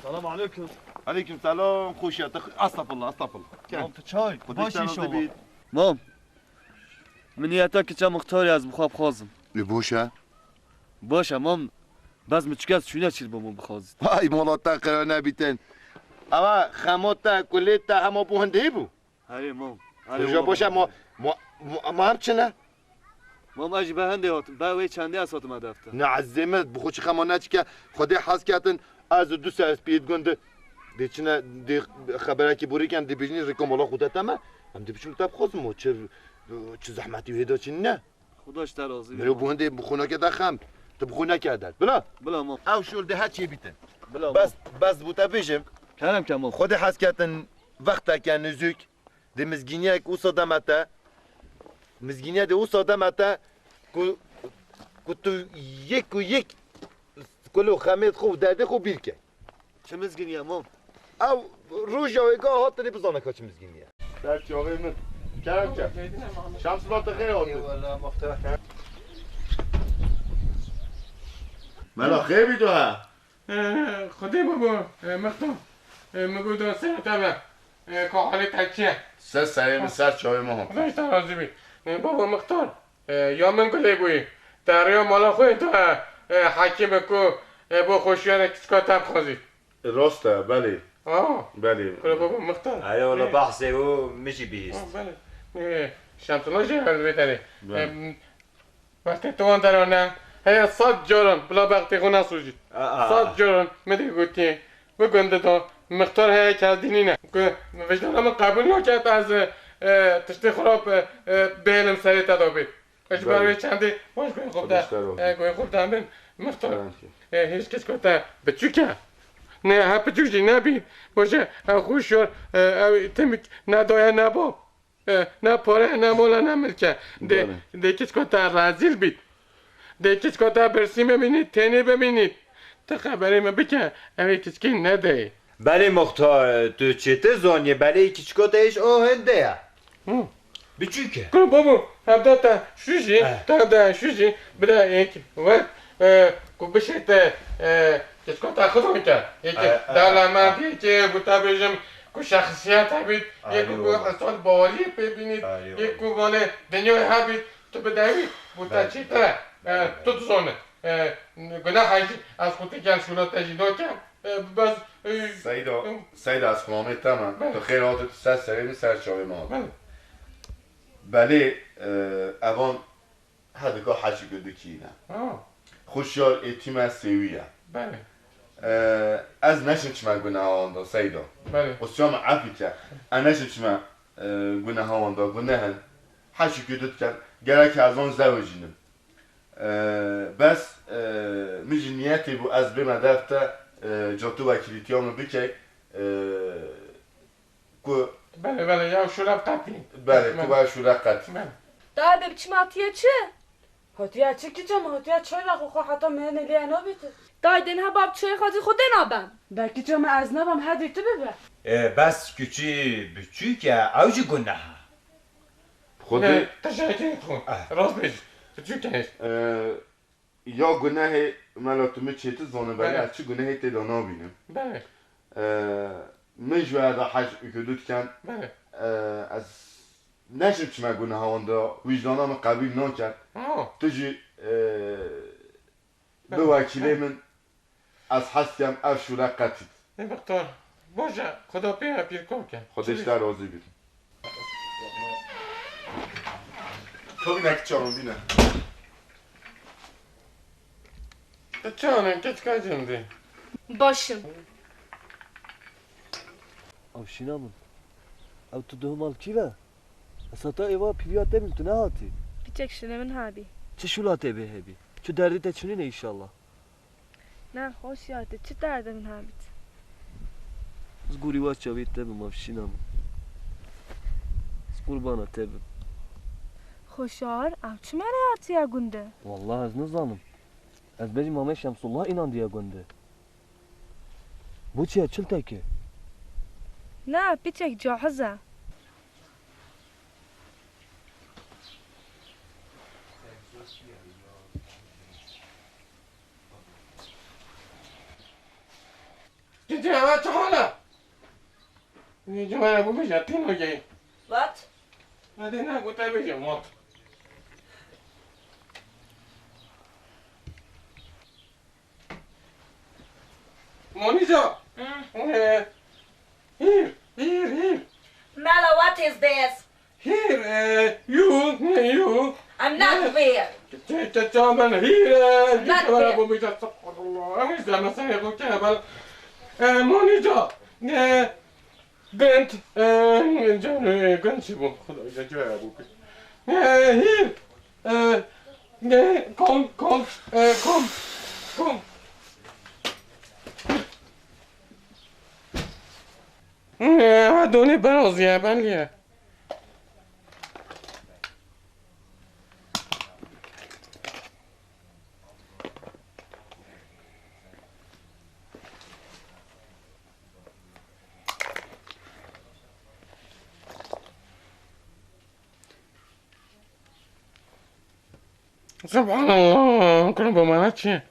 Selam aleyküm. Aleyküm selam, xoş ya. Estağfurullah, estağfurullah. Gel. Mam, tu çay? Xwedê baş te razî inşallah bît. Mam, min niyeta kiça muxtarê ez bi xwe bixwazim. Lê boş e. Baş e, mam, bes min çikas şûne çîr bo min bixwazît. Vay, mola te qira nebîtin. Ama xemo te, kulê te hema bo hindê bû. Herê mam. Herê Hoca mam. Boşa ma, ma, ma, ma hem çi ne? Mam, ez jî be hindê hatim. Be wê çendê ez hatime defte. Ne ezê me, bi xwe çi xema neçike, Xwedê hez ketin, ez û du ser piyêt gunde. Dê çine, dê xeberekî borîken, dê bêjinî rêka mala xwe de teme. Em dê biçim te bixwazim o, çi, çi zehmetî wê da çi ne? Xuda ji te razî be. Mirov bi hindê bi xwe nake de xem. Tu bi xwe neke dert. Bila? Bila mam. Ew şol de her çê bîtin. Bila mam. Bes, bes bû te bêjim. Kerem ke mom. Xwedê hez ketin wexteke nizûk di mizgîniyek wisa demete, mizgîniye de wisa demete ku, ku tu yek û yek kul û xemêt xwe û derdê xwe bîr ke. Çi mizgîniye mom? Ew roja wê ka hatinê bizane ka çi mizgîniye. Ser çavê min. Kerem ke. Şemsula te xêr hatî. Eyvallah, muxtar. Mela xêr bî tu ha. Ee, Xwedê babo, e, Mixtar. E, min got da ser te be. E, ka halê te çi ye? Ser serê min, ser çavê min hat. Xwedê ji te razî bî. E, babo Mixtar. E, ya min gulê bûyî. Te rêya mala xwe da, e, hekîmê ku, e, bo xweşiyarê kiçika te bixwazî. Rast e, belê. Ha. Belê. Kura baba Mixtar. Erê wala, e, behsê û min jî bihîst. Ha, belê. E, Şemsula jî li vê derê. Belê. E, wextê tu wan dera ne, heye sed caran bila bextê xwe nesûjît. A, a, a. Sed caran min dê gotiye. Bi gundê de Mixtar heye keldî nîne. Ku vijdana min qebûl naket ez, e, tiştê xirab, e, e, bihêlim serê te de bê. Ez ji ber wê çendê baş guhên xwe bide, e, guhên xwe bide min, Mixtar. E, hêj keçika te biçûk e. Ne, he biçûk jî nebî. Baş e, ew xweşiyar, e, ew tim nedaye ne bo. E, ne pare, ne mola, ne milke. Dê, dê keçika te rezîl bît. Dê keçika te birsî bimînît, tênê bimînît. Tu xeberê min bike, ew ê keçikê nedeyê. Belê Muxtar, tu çêtir zaniyê, belê keçika te hêj a hinde ye. Hı. Biçûk e. Kuro babo, hevda te şu jî, eh, te hevda şu jî, bira yek wek, e, ku bişê te, e, keçika te xizm ke. Yek, eh, eh, dala me, eh, yek, ku te bêjim, ku şexsiyet hebît, yek, ku insan baweriyê pê bînît, yek, ku vanê dinyayê hebît, tu bidewî, ku te çêtir e, e, tu dizanî. E, guneh e jî, ez xwe te gel şûla te jî nakem. E, bes, e, Seyda, e, Seyda, ez xulamê te me. Belê. Tu xêr hatî, tu ser serê min, ser çavê min hatî. Belê. Belê, e, evan hedika heşî ku dikî ne. Ha. Xweşiyar êtîm e, sêwî ye. Belê. E, ez neşim çime guneha wan da, Seyda. Belê. Qusya min efî ke. Ez neşim çime, e, guneha wan da, guneh in. Heşî ku dikin. Gerek ez wan zewicînim. E, bes, e, min jî niyetê bû ez bême dev te, e, ca tu wekîlîtiya min bikey, e, ku... Belê, belê, ya şûle qetî. Belê, tu wa şûle qetî. Belê. Dayê, bi çima hatiye çi? Hatiye çi kiça min, hatiye çay ra xwe xwe heta min lê nabît. Dayê, dên heba bi çay xwedî xwe dê nabem. Da kiça min ez nabam, hedî tu bibe. E, bes küçü, biçûk e, ew jî guneh e. Xwedê... Ne, te şahidê xwe. Ah. Rast bêjî. Biçûk e. E, ya gunehê mela tu min çêtir zanî, belê, belê, ez çi gunehê tê de nabînim. Belê. E, min ji we re hej û kudû dikin. Belê. E, ez neşim çime guneha wan de, wijdana min qebîl naket. Ha. Tu jî, e, bi wekîlê min, ez hez dikim ev şûle qetît. Ê Mixtar, baş e, Xuda pê re pîrko bike. Xwedê ji te razî bît. To bîne kiça min, bîne. Tu çawa ne, keçika cindî? Baş im. Avşîna min. Ew tu duh mal kî ve? Ez heta êva pîviya te bîm, tu nehatî. Piçek şûlê min hebî. Çi şûla te bê hebî? Çi derdê te çinîne înşallah. Ne, hoşyar te, çi derdê min hebît? Ez gorî wa çavê te bim, avşîna min. Ez qurbana te bim. Hoşyar, ev çi mere hatiye gundê? Wallah ez nizanim. Ez bêjim Mamê Şemsullah înandiye gundê. Bu çi ye, çiltek e? Ne, piçek cahiz e. Gidê eve çi hal e? Gidê eve bibêje, tîno gey. What? Hadi ne, ku te bêje, what? Monîza. Hı. Ee, hîr, hîr, hîr. Mela, what is this? Here, eh, you, you. I'm not there. Te, te, te, ben here, eh, I'm not there. Bu bir de, Allah, ama işte mesela bu kere ben, eh, Monica, eh, Gant, eh, canım, eh, Gant şey bu. Kuda, ya, ya, bu. Eh, here, eh, eh, come, come, eh, come, come. Ew donê beroziye, belê. Subhanallah, kuro baba çi?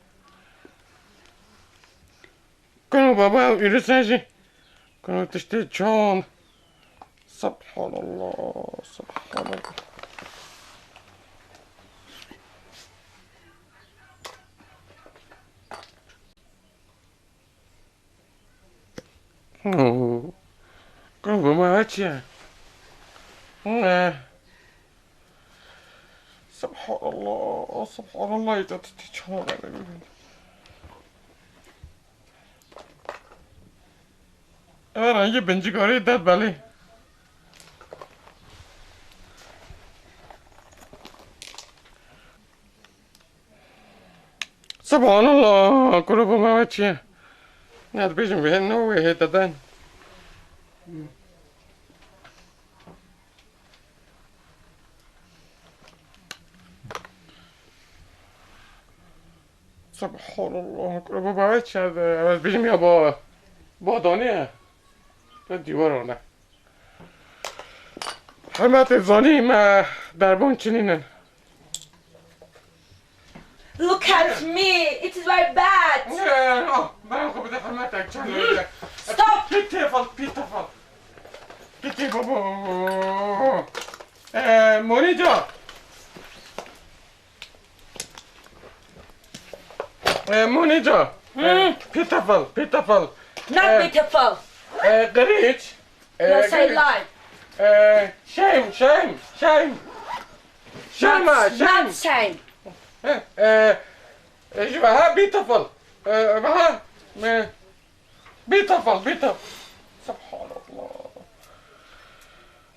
Kuro baba ûrisa jî. Kuro tiştê çal. Subhanallah, subhanallah. Oo. Kuro baba çi? Ee. Subhanallah, subhanallah, îta tiştê çal. Ev rengê bincikarê dest belê. Subhanallah, kuro baba çi ye? Ne dibêjim vê ne wê hê te den. Subhanallah, kuro baba çi ye? Ez bêjim ya ba, ba danê ye. Te dîwar ane. Hurmetê zanî me derbon çinînin. Look at me, it is very bad. Ne, no, ben xwe bide hurmetek çend öyle. Stop. Pitiful, pitiful. Piti baba. Ee, Monîca. Ee, Monîca. Ee, pitiful, pitiful. Not pitiful. Ee, Giriç. You say lie. Shame, shame, shame. Shame, shame. Not shame. Ee, e, ji veha beautiful. Ee, veha, e, beautiful, beautiful. Subhanallah.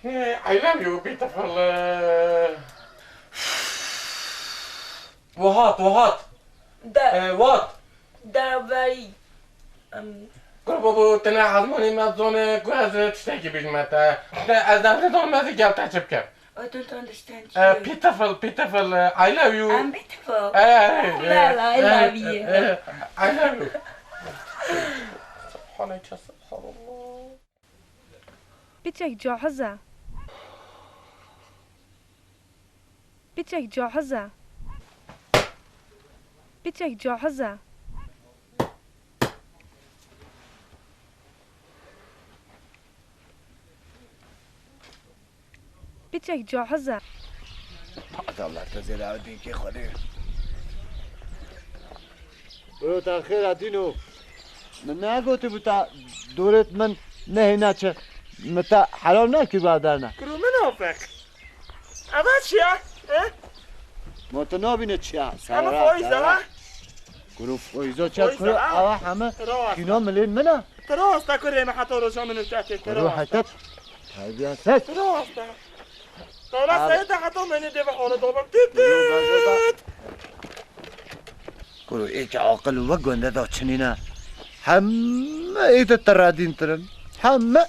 Ee, I love you, beautiful. Ee, Wahat, wahat. De. Ee, what? They're very, um, Kurbo bu tine hezmanî me zone ku ez tiştekî bîjme te. Ne, ez derdê don me zî gel te çi bikim. I don't understand you. Ee, pitiful, pitiful, ee, I love you. I'm beautiful. Ee, well, I love you. Ee, I love you. Subhaneke, subhanallah. Piçek cahiz e. Piçek cahiz e. Piçek cahiz e. Piçek cahiz e. Adamlar da zêde ew dînkê xwedê. Bro, te xêr e dîno. Min negotî bû te dorêt min nehêne çi. Min te helal nekir ba derne. Kuro min afek. Eva çi ye? He? Ma tu nabîne çi ye? Eva faiz e, ha? Kuro faiza çi? Faiza, kuro ha? Eva heme kîna milên min e. Rast e kurê me heta roja min û te tê. Kuro heta terbiya ses. Rast e. Dara seyda heta menê dê ve xale dabim. Tit tit. Kuro ê ke aqil û we gundê da çinîne. Heme ê de te redîn tirin. Heme.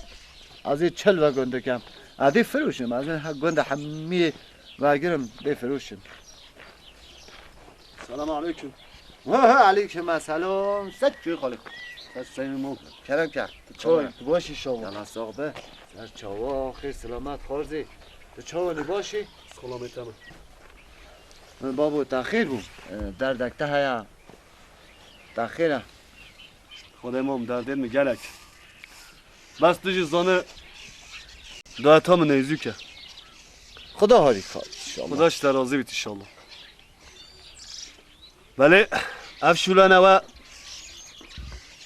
Ez ê çil ve gundê kem. Ez ê firûşim. Ez ê he gundê hemiyê vegirim, bê firûşim. Selamun aleyküm. He he, aleyküm selam. Set çû xalî. Set seymi mo. Kerem ke. Tu çawa yî? Tu baş î şawa? Yala sax be. Ser çawa, xêr selamet xarzî. Tu çawa yî, baş î? Selamet me. Babo, te xêr bû. E, derdek te heye. Te xêr e. Xwedê mam, derdê min gelek. Bes tu jî zanî, dayeta min neyzûk e. Xuda harî ka inşallah. Xuda ji te razî bît inşallah. Belê, ev şûlane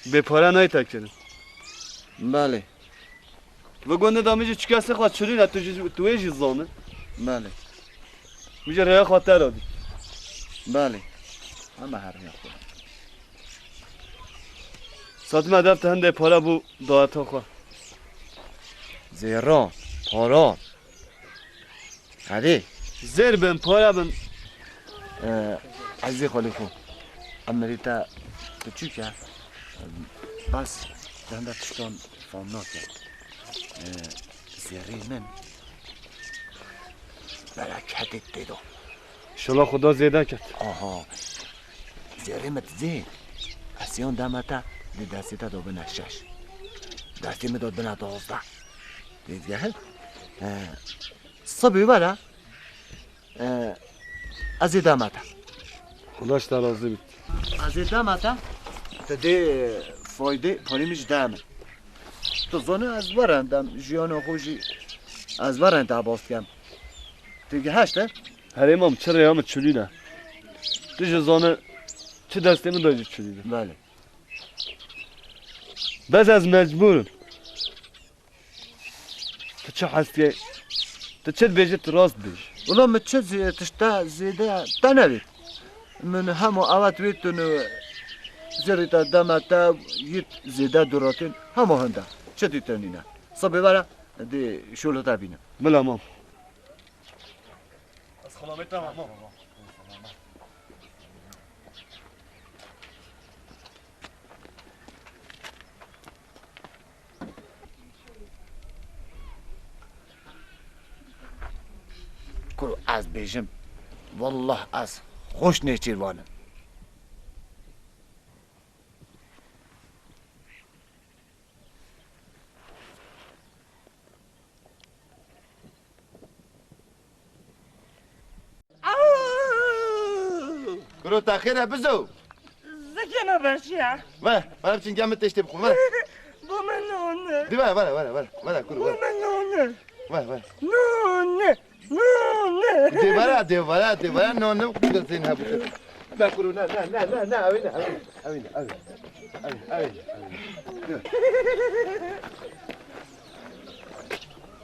we bê pare nayê te kirin. Belê. Ve gundê da min jî çi kesê xwe çirîne, tu jî, tu wê jî zanî. Belê. Min jî rêya xwe te re dî. Belê. Heme her rêya xwe. Satime dev te hindê pare bû dayeta xwe. Zêran, paran. Hadi. Zêr bin, pare bin. Ee, ezî xwelî xwe. Emirî te piçûk e. Bas, dende tiştan fam nake. Ee, zêrê min bereketê tê de. Şola Xuda zêde ket. Aha. Zêrê min dizê. Ez siyan deme te, di destê te de bine şeş. Destê min de bine dozdeh. Dê dihil. Ee, sibê were. Ee, ez ê deme te. Xuda ji te razî bît. Ez ê deme te. Te dê faydê parê min jî deme. Tu zanî ez weren dem jiyana xwe jî ez weren te bas dikem. Tu gihişte? Herê mam, çi rêya min çilî ne. Tu jî zanî çi destê min de jî çilî ne. Belê. Bes ez mecbûr im. Tu çi hez dikey? Tu çi dibêjî, tu rast dibêjî. Wela min çi zê-, tişta zêde te nevêt. Min hema ewet wêtin, zêrê te deme te yît zêde duratin. Hema hinde. Çi dî te nîne. Sibê were dê şola te bînim. Bila mam. Ez xelamê te mam. Kuro ez bêjim, wallah ez xweş nêçîrvan im. Kuro te xêr e bizo? Zikê me berşiya. Ve, ve biçin gel min tiştê bixwim, ve. Bo min nane. Di ve, ve, ve, ve, ve, kuro, ve. Bo min nane. Ve, ve. Nane. Nane. Dê vara, dê vara, dê vara, nane, kuro zên ha bixwim. Ve kuro, na, na, na, na, na, evine, evine, evine, evine. Evine, evine, evine.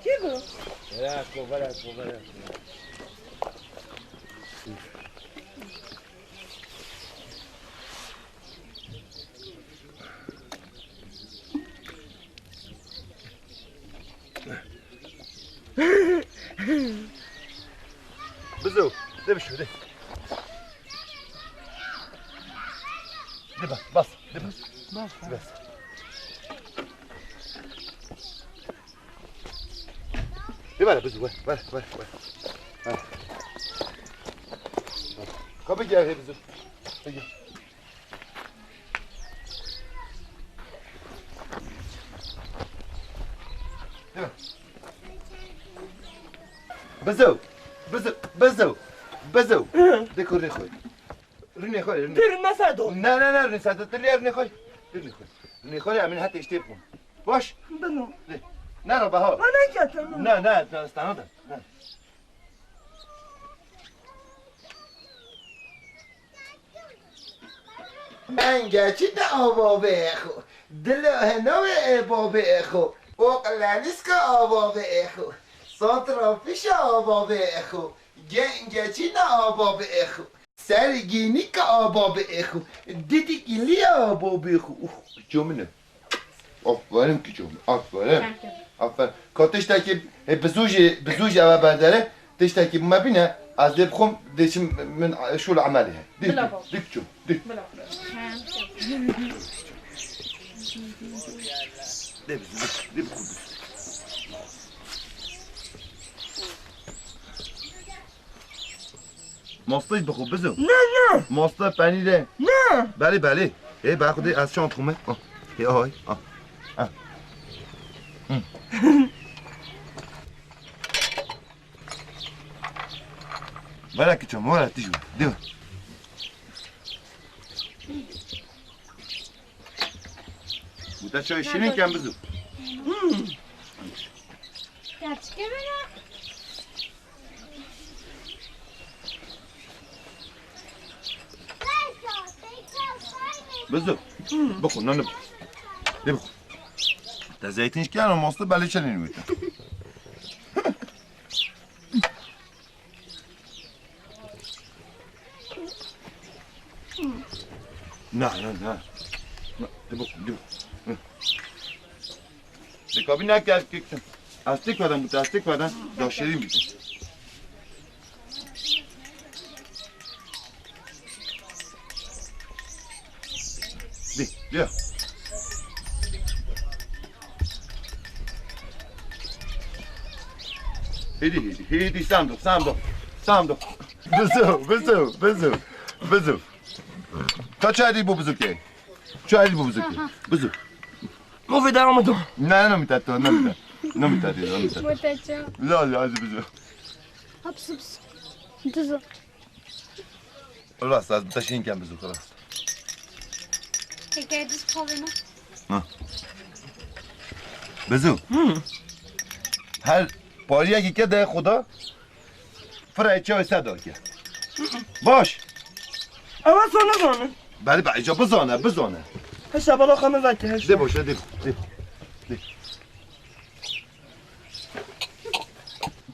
Kî bû? Vera ko, vera ko, vera ko. Bizo, de bişo, de. De bas, bas, de bas. Bas. Bas. De bana bizo, ver, ver, ver, ver. Ver. Kapı gel, he bizo. Peki. Bizo, bizo, bizo, bizo. Hı. De ku rê xwe. Rûnê xwe, rûnê. Dir me sedo. Ne, ne, ne, rûnê sedo. Dilê rûnê xwe. Rûnê xwe. Rûnê xwe, em ê heta îştê bixwin. Baş. Bino. De. Ne, ne, baha. Ne, ne, ne, ne, ne, ne. Engeçî de avavê exo, dilo henavê e babê exo, oqlenîska avavê exo, santrafişa avavê exo, gengeçî de avavê exo, sergînîka avavê exo, didikî liya avavê exo. Uf, çomine. Aferin kiçom, aferin. Aferin. Ka tiştekî, e, bi zû jî, bi zû jî eve berdere, tiştekî me bîne, ez lê bixwim, dê çim min şûl emelê he. Dî, Bila dî, bab. Dî kiçom, dî. Bila. Dê bi zû, dê, dê bixwim. Mastê jî bixwe bizo. Ne, ne. Maste, penîrê. Ne. Belê, belê. Ê, be xwedê ez çand xwime. Ah. Ê, ay, ah. Ah. Hı. Were kiçom, were tijî. Diyo. Bu da çay şirin ken bizo. Hmm. Gerçekten mi? Bizo. Bixwe, nane bixwe. Lê bixwe. Te zeytin şikiyana mastê belê çelên wê te. Na, na, na. Na, de bixwe, de bixwe. Hı. Dikabî neke ez kek çim. Ez tik vedem, bu te ez tik vedem. Da şirîn bikin. Di, di. Hêdî, hêdî, hêdî, sandık, sandık, sandık. Bizo, bizo, bizo, bizo. Ta çarî bu bizo ke. Çarî bu bizo ke. Bizo. Movê devam edo. Ne, ne mi tato, ne mi tato. Ne mi tato, ne mi tato. Moteço. La, la, bizo. Haps, haps. Bizo. Rast, ez bi te şîn kem bizo, rast. Hikayediz xalina. Ha. Bizo. Hı. Her pariyekî ke de xuda firayê çawê ser dake. Baş. Ewa sana zane. Belê be, îca bizane, bizane. Heşa bala xana zaki, heşa. De boşa, de, de, de.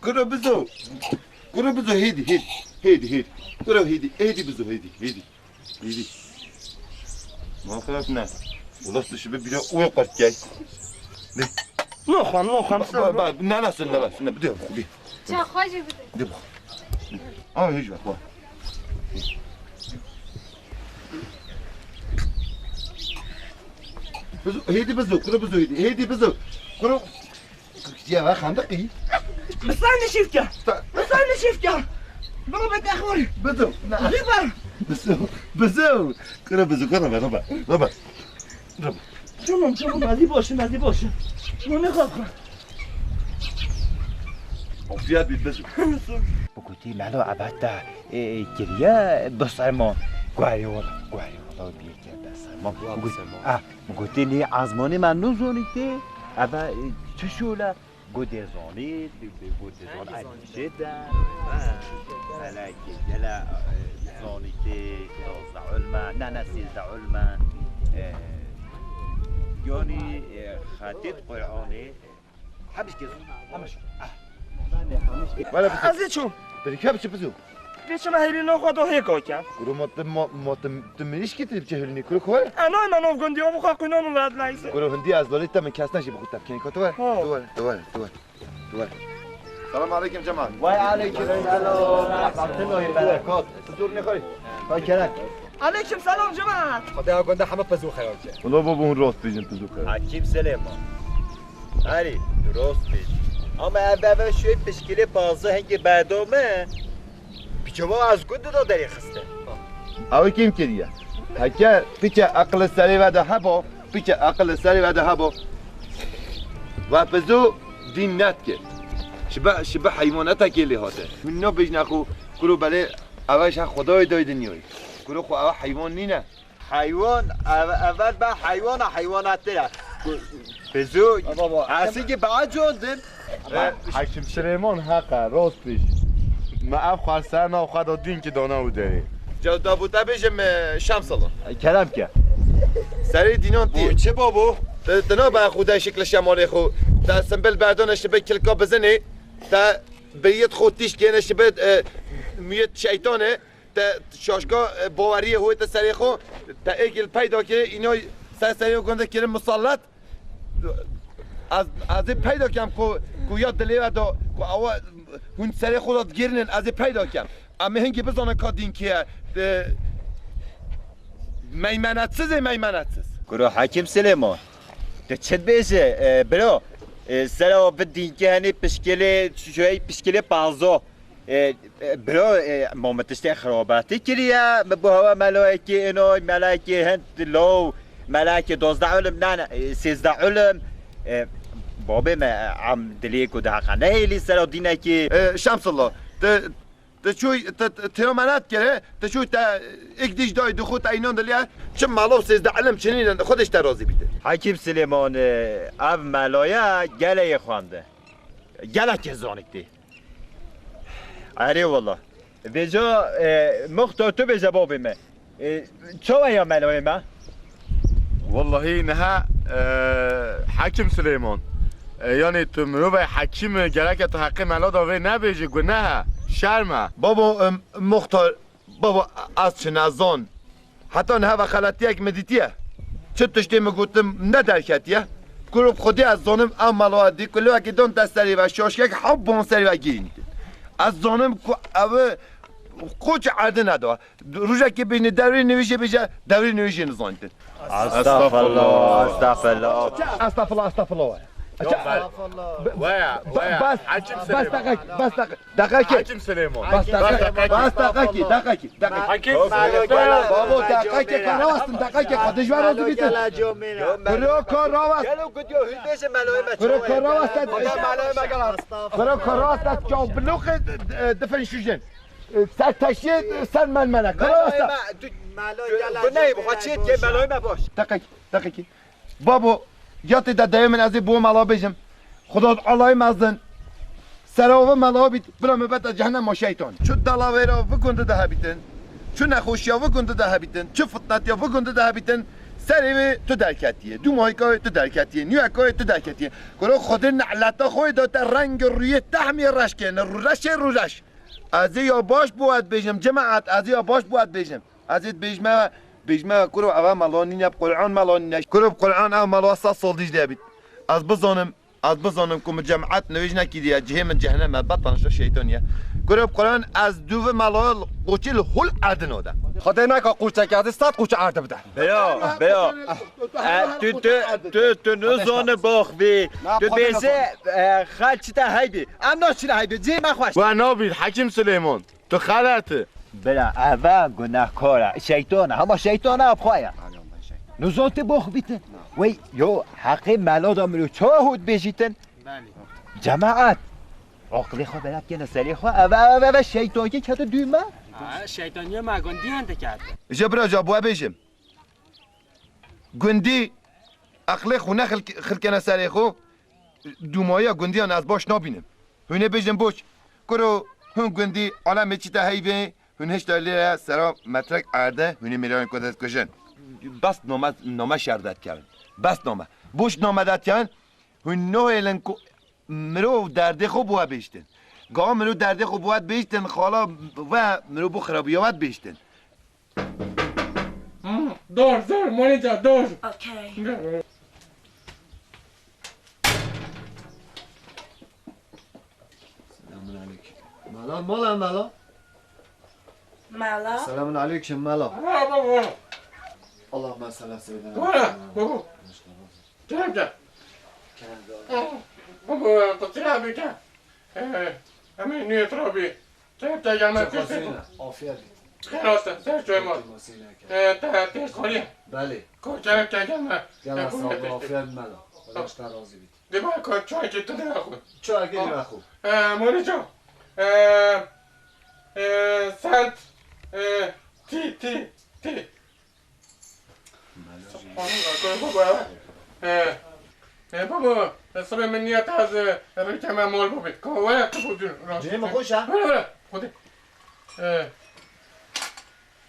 Kuro bizo. Kuro bizo, hêdî, hêdî, hêdî, hêdî. Kuro hêdî, hêdî bizo, hêdî, hêdî. Hêdî. Ma xelas ne. Wala tu şibe bira uwe qert kay. Ne? No xan, no xan. Ba, ba, ne, ne, sen ne, sen ne, bidiyo, bi. Ça xwajê bide. De bu. Ama hiç bak, bak. Bizo, hêdî bizo, kuro bizo, hêdî, hêdî bizo. Kuro Ya, ben xandiqî. Bisan nişîfke. Ta- Bisan nişîfke. Baba, te xor. Bizo. Na. Riba. Bizo. Bizo. Kura bizo, kura be, riba. Riba. Riba. Tamam, tamam, hadi boşun, hadi boşun. Bunu kalkma. Ofiyat bir bizo. Bu kutu melo abata, e, e, kiriye, bu sermo. Guari ola, guari ola, bir kere de sermo. Wa bu sermo. Ah, Gotê lê ezmanê me nizanî tê, eve, e, çi şole? Gotê zanî, gotê zanî, çi de? Hele ki, hele, e, zanî tê, dozdeh ilme, ne, ne, sêzdeh ilme. E, yanî, e, xetê Qur'anê, Hemiş kez, hemiş. Ah. Wala bitir. Ez ê çûm. Peki hep çi bizo? Pê çima hêlî nexwe do hê koken? Kuro ma tu, ma, ma tu, tu mirîşkî tu biçe hêlînî, kuro xwe? Ana, ma nov gundî, o bu xwe qînan û vedleyse. Kuro hindi ez lolê te min kes neşî bi xwe tepkenî, ko tu were? Ha. Tu were, tu were, tu were, tu were. Selam aleyküm Cemal. Vay aleyküm selam. Rahmetullahi berekat. Tu dur ne koy? Koy kerem. Aleyküm selam Cemal. Hadi ya, gunda heme pezu xerab ke. Wala baba hûn rast bêjin, tu zû xerab. Hakim Silêman. Erê, tu rast bêjî. Ama ev, ev, ev şûyê pişkilê pazde hingê berdome. Piçe ma ez gund da derê xiste. Ew kêm kiriye. Heke piçe aqil serê ve de hebo, piçe aqil serê ve de hebo. Ve pizo dîn net kir. Şibe, şibe heywaneta kê lê hate. Min no bêjne xo kuro belê ev ji Xwedayê dayê dinyayê. Kuro xo ew heywan nîne. Heywan, ev-, evel be heywana heywana tira. Ku-, Pizo, Baba, esî ki be acondin. Be, Hekim Silêman heqe, rost bêjî. Me ev xwe ser nav xwe da dîn ki dana û derê. Ca da bû te bêjim, e, Şemsala. Kerem ke. Serê dînan tî. Bu çi babo? Te, te nabe xwe de şikli şemalê xwe. Te simbil berdane şibe kilka bizinê. Te biyet xwe tîş kêne şibe, e, miyet şeytane. Te şaşka, e, baweriyê hoyte serê xwe, te êkil peyda kiri, îna ser serê gundê kirin musallat. Ez, ez ê peyda kem ku, ku ya dilê ve da, ku ewa hûn serê xwe da digirinin, ez ê peyda kem. Em ê hingî bizanin ka dîn kê ye. De, meymenetsiz ê meymenetsiz. Kuro Hekim Silêman, tu çi dibêje, e, biro? E, sera bi dînkê henê pişkilê, şoyê pişkilê panzo. E, e, biro, e, ma min tiştê xirabetî kiriye, min bo hewa melayekê inoy, melekê hind law, melekê dozdeh ulim, ne, ne, e, sêzdeh ulim. E, babê me, e, em dilê ku de heqa nehêlî sera dînekê. E, Şemsilla, te, te çûy, te, te, têra me netkere, te çûy te êk dîş dayî dixu te înan diliye, çi melo sêzdeh ilim çinîne, Xwedê ji te razî bîte. Hekîm Silêman, e, ev melaye geleyê xwende. Gelekê zanî tê. Erê wala. Vêca, e, muxtar tu bêje babê me. E, çawa ya melayê me? Wallahî niha, e, Hekim Silêman. E, yanî tu mirovê hekîm e, gereke tu heqê mela da vê nebêjî, guneh e, şerm e. Babo, e, muxtar, Baba, ez çi nezan. Heta niha ve xeletiyek min dîtiye. Çi tiştê min gotim ne derketiye. Kuro Xwedê ez zanim ev mala dî ku lewekî dan te serê ve şaşkek hewt ban serê ve girîn. Ez zanim ku ew qoç erdî neda. Rojekê bêjne dewrê nivîjê bêje, dewrê nivîjê nizanîtin. Estağfirullah, estağfirullah. Estağfirullah, estağfirullah. Yok, ben- Weya, weya. Bas, Hakim bas Süleyman. Dakika, bas dakika. Dakika. Hakim Süleyman. Bas dakika. Bas dakika, dakika, dakika. Hakim Süleyman. Babo, dakika ki karavastin, dakika ki. Xwedij ver odu bitin. Kuro karavast. Gel o gidiyor, hündese meloyma. Kuro karavast. Meloyma gel. Kuro karavast. Çaw bloke, e, difen şujin. E, ser teşiye, e, ser melmele. Karavast. Meloyma, du- Meloyma. Bu ne bu? Haçiyet ki meloyma boş. Dakika, dakika. Babo, ya tê de dayê min ez ê bo mala bêjim. Xuda Teala'yê mezin. Sera vi mala bît, bila me bete cehennem ma şeytan. Çu delavêra vi gundî de hebîtin, çu nexweşiya vi gundî de hebîtin, çu fitnetiya vi gundî de hebîtin, serê wê tu derketiye. Dûmahîka wê tu derketiye. Nûyeka wê tu derketiye. Kuro Xwedê ne'leta xwe da te reng rûyê tehmiyê reş kene. Rûreşê rûreş. Ez ê ya baş bo et bêjim, cemaet, ez ê ya baş bo et bêjim. Ez ê dibêjme, bêjme, kuro, eva melo nîne, bi Qur'an melo nîne. Kuro, bi Qur'an ev melo sed sal dîj de bît. Ez bizanim, ez bizanim ku min cemaet nivêj nekiriye, cihê min cehennem e, betanşa şeytan ye. Kuro, bi Qur'an ez dû vi melo qoçî li hol erdino de. Xwedê neka qoçek, ez ê sed qoç erde bide. Beya, beya. E, tu, tu, tu, tu nizane baxvî. Tu bêze, e, xel çi te heybî. Em naçine heybî. Cihê me xweş. We nabît, Hekim Süleyman. Tu xelet î. Bira, eve gunehkar e. Şeytan e. Hema şeytan e, xwe ye. Nizan tê box bîtin. Wey, yo, heqê mela da miro çawa hût bêjîtin? Belê. Cemaet. Aqilê xwe bela bikene serê xwe. Eve, eve, eve, şeytankî keto dû me. Ha, şeytaniye me gundiyan diket. Ji bira ca bu bêjim. Gundî aqilê xwe ne xil-, xilkene serê xwe, dûmayiya gundiyan ez baş nabînim. Hûn ê bêjin boş. Kuro, hûn gundî alemê çîte heyvê, hûn hişta lê sera metrek erde, hûn ê mêranê ku dest kujin. Bes name, name şer derkevin. Bes name. Boş name derkevin. Hûn nahêlin ku mirov derdê xwe bi we bêjtin. Ga mirov derdê xwe bi we bêjtin, xala we mirov bo xirabiya we bêjtin. Hmm, dur, dur, Monica, dur. Okey. Dur. Selamun aleyküm. Mela, mela, mela. Mela. Selamun aleyküm, mela. Merhaba, baba. Allahümme salli ala seyyidina Baba, Muhammed. Baba. Kerem gel. Kerem gel. Baba, Kusur abi gel. Ee, Emin Niyet abi. Kerem gel, gelme. Çok hazine, afiyet. Xêr olsun, ser çöy mal. Ee, te, te, kori. Belê. Ko, kerem gel, gelme. Gel, sağ ol, afiyet mela. Allah işte razı bit. Dê ba ka çayekê tu dê xwe. Çayekê dê xwe. Ee, Morico. Ee, ee, sent, ee, ti, ti, ti. Subhanallah, koy baba. Ee, ee, baba, sabê min niyet ez, ee, rêkeme mol bibî. Ka were tu bû dûr. Cihê min xweş e? Were, were. Xwedê. Ee.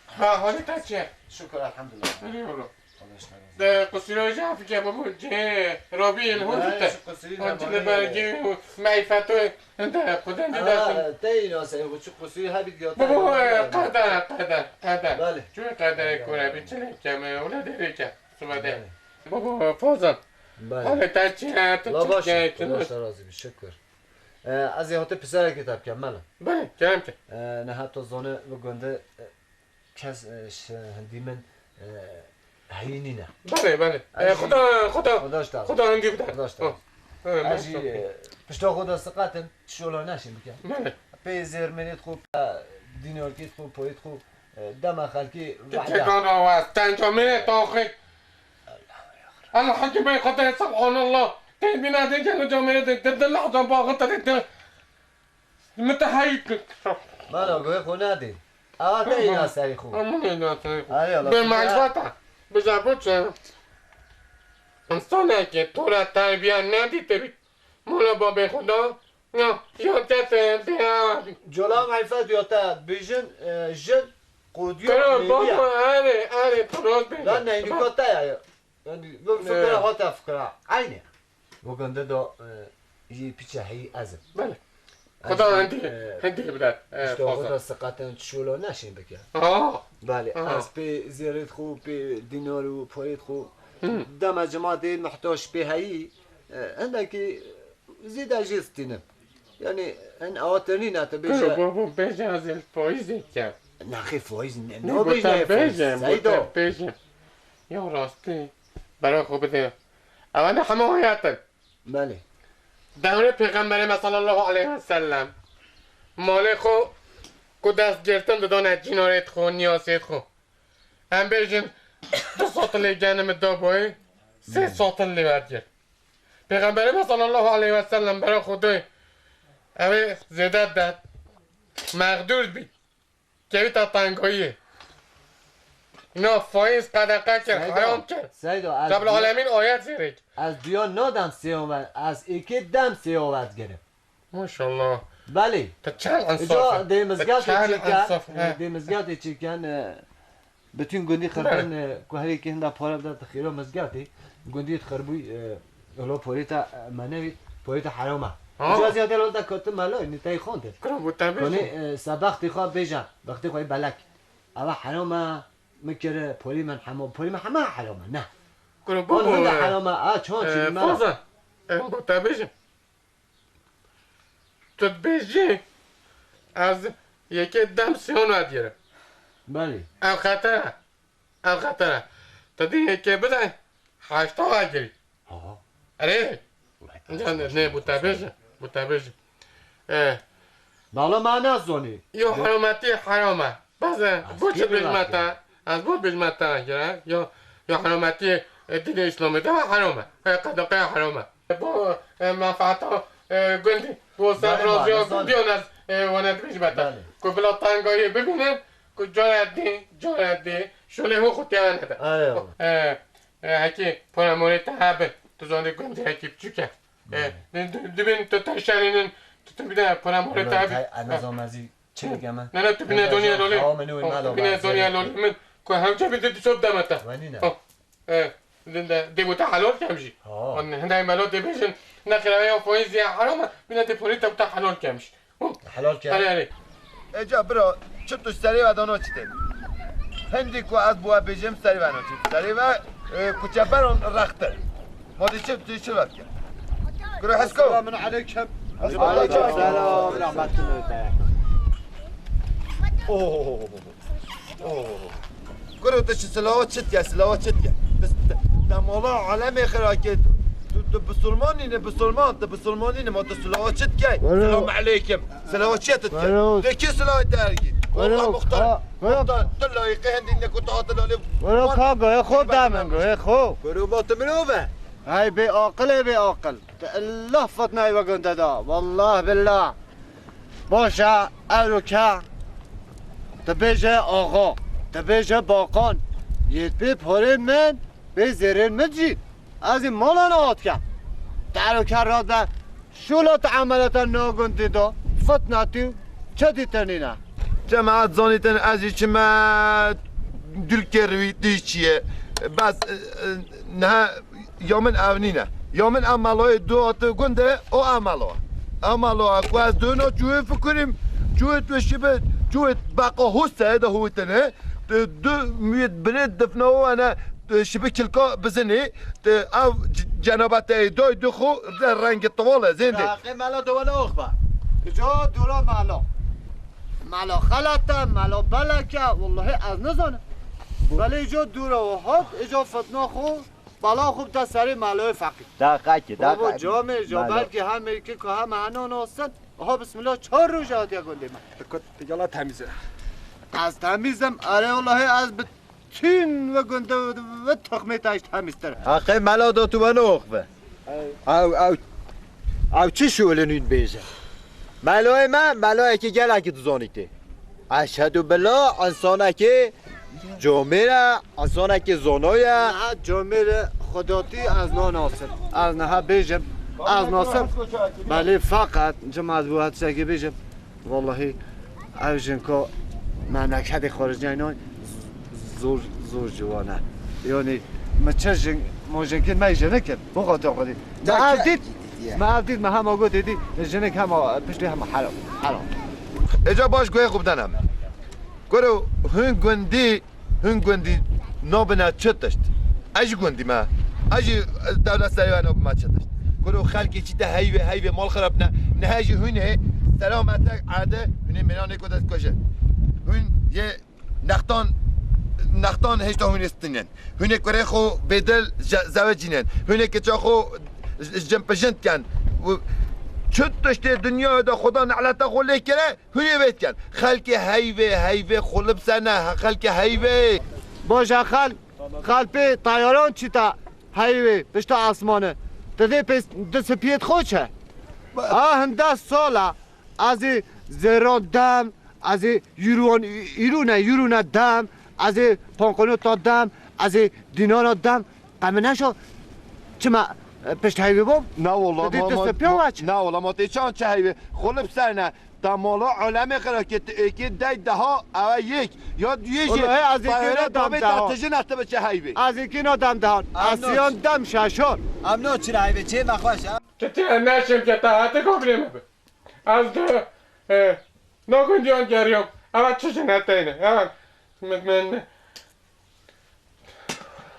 Ha, halê te çi ye? Şükür, elhamdülillah. Eyvallah. De qusura jî afike bibû cihê Robî li hûn dite. Hûn cile bergî û meyfeto hinde xwedin dide. Te îna sey xwe çi qusûrî hebît ya te. Bibû qeder, qeder, qeder. Belê. Çû qederê kure bî çi lê keme, wile derê ke. Subede. Bibû Fozan. Belê. Halê te çi ye, tu çi ye, tu ne? Baş razî bî, şükür. E, ez ê hate piserekê te bikem, mela. Belê, kerem ke. E, ne heta zane bi gunde, e, kes, e, ş-, hindî min, e, heyî nîne. Belê, belê. E, Xuda, Xuda, Xuda hindî bide. Xuda işte. Ha. Ha, ez jî, e, pişta Xuda siqetim, tişola neşin bike. Belê. Pê zêrmêrêt xwe, pê dînarkêt xwe, poyêt xwe, e, dema xelkê. Tekan rawaz, tenca mêrê taxik. Allah Ekber, Xuda subhanallah. Tê bîna de gel camêrê de, de, de, lehza baxi te de, de. Min te heyî kir. Mala guhê xwe nadê. Awa te îna serî xwe. Aman îna serî xwe. Arê Allah. Bê meyfeta. Bize bu çi? Însanekî tu re terbiye nedî te bî. Mala babê xwe da. Ya, ya te te te ya. Cola meyfet ya te bijin, e, jin, qodiyo, baba, erê, erê, tu rast bêjî. La neynûka te ya. Yani, bu fikra hata fikra. Aynı. Bu konuda da, e, jî piçe heyî ez im. Belê. Xuda hindî, hindî bide. İşte Xuda siqatin çişola neşin bike. Belê, ez pê zêrêt xwe, pê dînar û parêt xwe, dema cemaatê muhtaç pê heyî, e, hindekî zêde jê stînim. Yani, en awa te nîne, te bêje. Kuro, babo, bêje ez ê li faîzê dikem. Nexê faîz ne, ne bêje faîz. Seydo. Bêje. Ya rastî, bera xwe bide. Ewa ne hema hayat in. Belê. Dewrê Pêxemberê me sallallahu aleyhi ve sellem malê xwe ku dest girtin didane cînarêt xwe, niyasêt xwe. Em bêjin du satil lê genimê daboyê, sê satil lê wergirt. Pêxemberê me sallallahu aleyhi ve sellem bera Xwedê ew ê zêde de mexdûr bî. Kevîta tengayiyê. Îna faiz qedexe kir, Seyda, heram kir. Seyda, ez Rabbul duya, Alemîn ayet zêrek. ez duya nadan sêyo ver, ez êkê dem sêyo ver digerim. Maşallah. Belê. Te çend Îca ensaf. dê Te mizgeftê çend çêken, ensaf. He. dê mizgeftê çêken, e, bütün gundî xirbin, e, ku herî kê hinda para bide te xêra mizgeftê, gundî xirbûy, e, Elo porîta, e, menevî, porîta heroma. Ha. Îca ziyade lo da kotu melo, nîtayî xonde. Kura bu tabi. Konê, e, se bextê xwe bêje, bextê xwe belek. Eva heroma, min kere porî min hemo, porî min hema heroma, ne. Kura bu On bu. hunda e, heroma, a çon e, çî melo. Fazla. E, bu tabi. Tu dibêjî ez yekê dem sêyon vedigerim. Belê. Ev xeter e. Ev xeter e. Tu dî yekê bide heşta vegirî. Ha. Erê. Can ne bu te bêje. Bu te bêje. E, Bala ma ne zonî. Yo herometî heram e. Bes e. Az Bo çi kî bêjme vegire? Te? Ez bo bêjme te vegire. Yo, yo herometî e, dînê Îslamê de heram e. E, qedeqeya heram e. Bo e, menfaata e, gundî, bo ser Belê, raziya belê, gundiyan ez e, wane dibêjme te. Belê. Ku bila tengayê bibînin, ku cara dê, cara dê, şolê ho xutiya nede. Eyvallah. E, e, hekî pora morê te hebin. Tu zanî gundî hekî biçûk e. E, di- di- dibin tu te şerînin, tu tu bide pora morê te hebin. Ana zomezî çêke me. Ne, ne, tu bine doniya lolê. Hawa min û mala Tu bine ben doniya zerê. Lolê min. Ku hewce bide tu çop deme te. Wenî ne. Oh, e, din de, dê bu te helal kemjî. Ha. Hindayê melo dê bêjin, ne xiraye ya faiz ya heram e, bine dê porê te bu te helal kemjî. Helal ke. Erê, erê. Eca bira, çi tu serê ve dano çi tê? Hindî ku ez bi we bêjim serê ve no çi. Serê ve e, kuçeberon rextir. Ma dî çi tu çi ve dike? Guru hesko. Selamun aleyküm. Aleyküm selam. Rahmetullah. Oo. Oo. Guru tu çi silava çi dike, silava çi dike. Te mola alemê xira ke. Tu tu bisulman nîne, bisulman, tu bisulman nîne, ma tu silava çi dike? Selamun aleyküm. Selawa çiye tu dike? Wero. De kê selawa dergî? Wero, Wallah muxtar. Ha, wero. Muxtar, tu layîqê hendî ne ku tu hate lalê. Wero ka goyê xo da min, goyê xo. Wero ba tu mirov e. Hey bê aqilê bê aqil. Te Allah fitnayê we gunde da. Wallah billah. Baş e, ewro ke. Tu bêje axa. Tu bêje baqan. Yê pê porê min. Bê zêrên min jî ez ê mala nehat kem. Teroke rade şûla tu emelete nagundî do fitnetî çetî tenîne. Cemaat zanîtin ez jî çime dulkê rivîtî çiye. Bes e, e, nehe ya min ev nîne. Ya min ev melayê du hate gund e, o ev melo. Ev melo ku ez dûno çûyê fikurîm, çûyê tu şibe, çûyê beqa hosteye de hûtine. Tu du miyet binê difna wana, tu şibi kilka bizinî, tu ev c- cenaba te doy du xo de rengi tiwal e zêndê. Raqê mela de wana oxba. Jo dura mala. Mala xelete, mala beleke, wallahi ez nizanim. Belê jo dura o hat, jo fitna xo, bala xo bide serê mala feqî. Daqa ki, daqa. Baba camê, jo belki hem êkê ku hem heno nasin. Aha bismillah çar roj hatiye gundê me. Yala temiz e. Ez temizim, erê wallahi ez bi Tün ve gunde ve toxmê te işte hemîstir. Haqê mela da tu weno oxve. Ew, ew, ew çi şûlin hûn bêje? Meloyê me, meloyekî gelekî dizanî tê. Eşhedû billah, insanekî comêr e, insanekî zonoy e. Niha comêr e, xwedatî ez nanasim. Ez niha bêjim, ez nasim. Belê feqet, cim ez bu hatisekî bêjim. Wallahî ev jinka memleketê xaricî inan zor zor ciwan e. Yanî mi çi jin, ma jinkî me jinik in. Bu xatir xwedî. Me ev dît, me ev dît, me hema got êdî, jinik hema piştî hema heram. Heram. Êca baş guhê xwe bidene min. Kuro hûn gundî Hûn gundî nabine çi tişt? Ez jî gundî me. Ez jî dewlet serê we nabime çi tişt. Kuro xelkê çî te heyvê heyvê mal xirab ne. Nihe jî hûn ê selametek erde hûn ê mêranê ku dest kujin. Hûn yê nextan nextan hêşta hûn ê stînin. Hûn ê kurê xwe bêdil je- zewicînin. Hûn ê kiça xwe Ji, ji cin pijin dikin. Û çi tiştê dinyayê de Xuda ne'leta xwe lê kire, hûn ê vê dikin. Xelkê heyvê, heyvê xwe li bi ser ne, xelkê heyvê. Baş e xal, xal pê tayaran çîta heyvê, pişta asmanê. Tu vê pê di spiyêt xwe çe? A hinde sala, ez ê zêran dem, ez ê euroan, euro ne, euro ne dem, ez ê pankonota dem, ez ê dînara dem. Qe min neşo çima, e, pişt heyvê bom? Na wala, tu dê ma, tu ma, sepiya ma, waç. Na wala, ma tê çan çi heyvê? Xwe li bi ser ne. Ta mala alemê xirakê tu êkê dey deha ewe yek. Ya duyê jî. Wala, hey, ez ê kêna dem deha. Te jin ete bi çi heyvê? Ez ê kêna dem deha. Em asiyan dem şaşan. Em no çira heyvê, çê me xweş e. Çi tê em neşim ke ta hate gobrê me bi. Ez de, e, no gundiyan geriyam. Ewa çi jin ete ne? Ewa, min, min,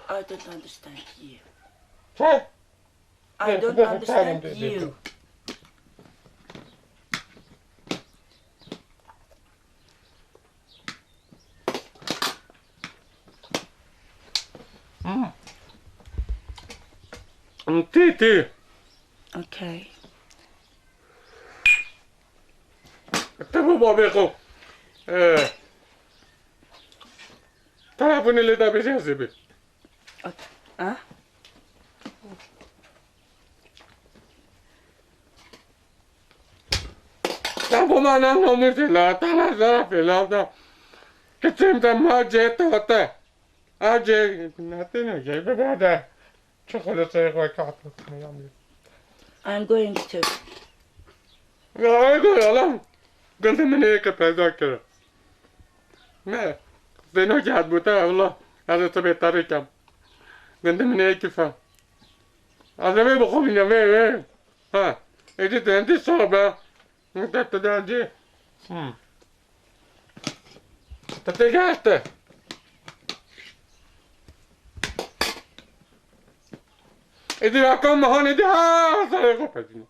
I don't understand you. He? I don't understand you. Hmm. Tê, tê. Okay. Te bo babê xwe. Eh. Telefonê lê de bêje ez ê bê. Ot-, ah? Sen bu bana namur la, tala zara filan da. Kiçim de ma cê tate. A cê, ne tene cê, be be de. Çi xuleseyê xwe katî. I'm going to. Ya, ay go yalan. Gundê min ê ke peyda kir. Ne. Zêna geldi bu te, Allah. Ez ê te bêtarî kem. Gundê min ê ke fe. Ez ê vê bixwînim, vê, vê. Ha. Êdî tu hindî sobe. Te, te de cî. Hmm. Te tê gehişte. Êdî rakam mehan êdî ha, serê xwe pezîne.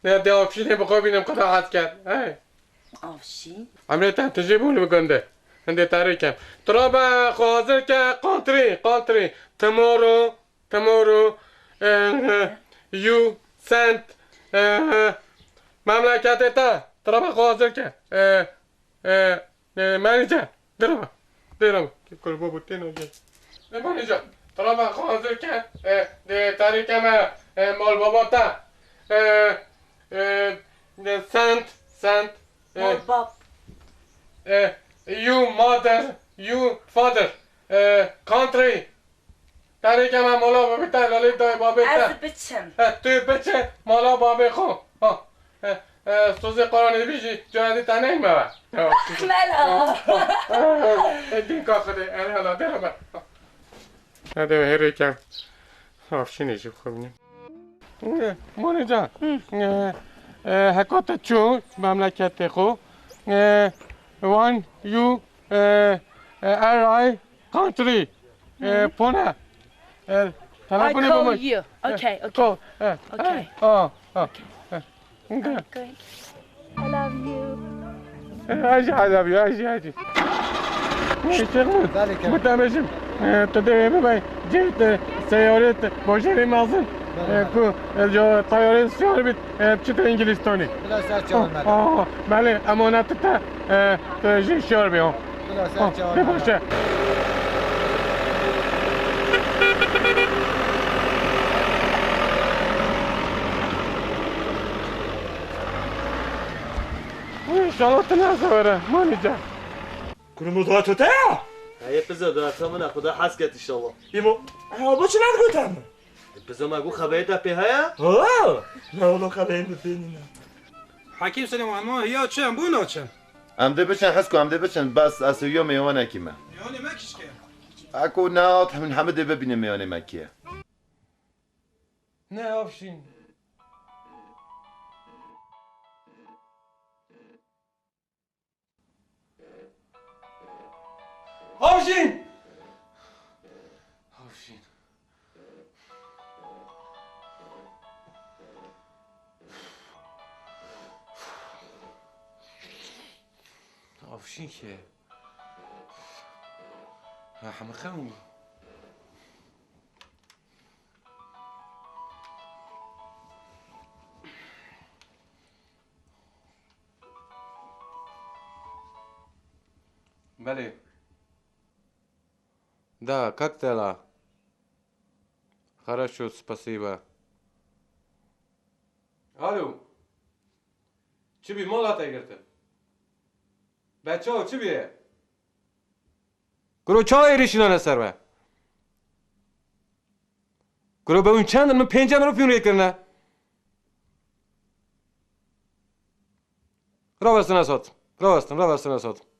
Ne, de avşînê bi xwe bînim qeda hez kerd. Hey. Avşîn? Emrê te tijî bû li bi gundê. Hindê tarî kem. Tu rabe xwe hazir ke, country, country. Tomorrow, tomorrow, eh, you send, eh, memleketê te. Tu rabe xwe hazir ke. Eh, eh, eh, manager. Dirama. Dirama. Ki kurbo bu têno gel. E, manager. Tu rabe xwe hazir ke. Eh, de tarî keme, eh, mal baba te. Eh, eh, de send, send. Eh, Mal bab. Eh, you mother, you father. Eh, country. Tarî keme mala baba te, lalê dayê babê te. Ez biçim. He, tu biçe mala babê xwe. Ha. He, he, sozê Quranê bî jî, cara dî te neyme ve. Mela. He, din ka Xwedê, ele ala, dere be. Hadi herê kem. Avşînê jî xwe bînim. He, Mone can. Hı. He, he, heka te çû memleketê xwe. He, when you, he, he, arrive country. Eh, phone. Eh, I telefonê call bû. You. Eh, okay, okay. Call. Eh, okay. Eh, ah, ah, okay. Eh. I'm going. I love you. Eh, I love you, I love you. Şşt, belê ke. Bu demecim. Eh, tu de eve bay. Cihte, seyare, bojeri mazın. Belê. Eh, ku, eh, jo, tayare siyar bit. Eh, çite İngilistan'ı. Bila ser çavan. Ah, ah, belê, emanetı te, eh, tu jî şiyar bî, ha. Bila ser çavan. Ne baş e. Wî, inşallah tu ne zewere, Manî can. Kurumê dua tu te ya? Heye pizo, dua te min e, Xuda hez ket inşallah. Îmo, ha, bo çi ne gote min? Pizo me got xeberê te pê heye? Ha! Ne oğlum, xeberê min pê nîne. Hekîm Silêman, ma hiya çi em bû naçin? Em dê biçin, Hesko, em dê biçin, bes ez ê yo mêwanekî me. Mêwanê me kişke? Eko nehat, min hemî dê bibîne mêwanê me kî ye. Ne Avşîn! Avşîn! Avşîn. Avşîn kê? Ha, heme xewn. Belê. Da, kak tela. Хорошо, спасибо. Alo. Çi bî, mal hate girtin? Be çaw, çi bî? Kuro çawa êrîşî nane ser we? Kuro be hûn çend in? Min pêncî mirov pî hûn rê kirine. Rawestin Esad. Rawestin, rawestin Esad.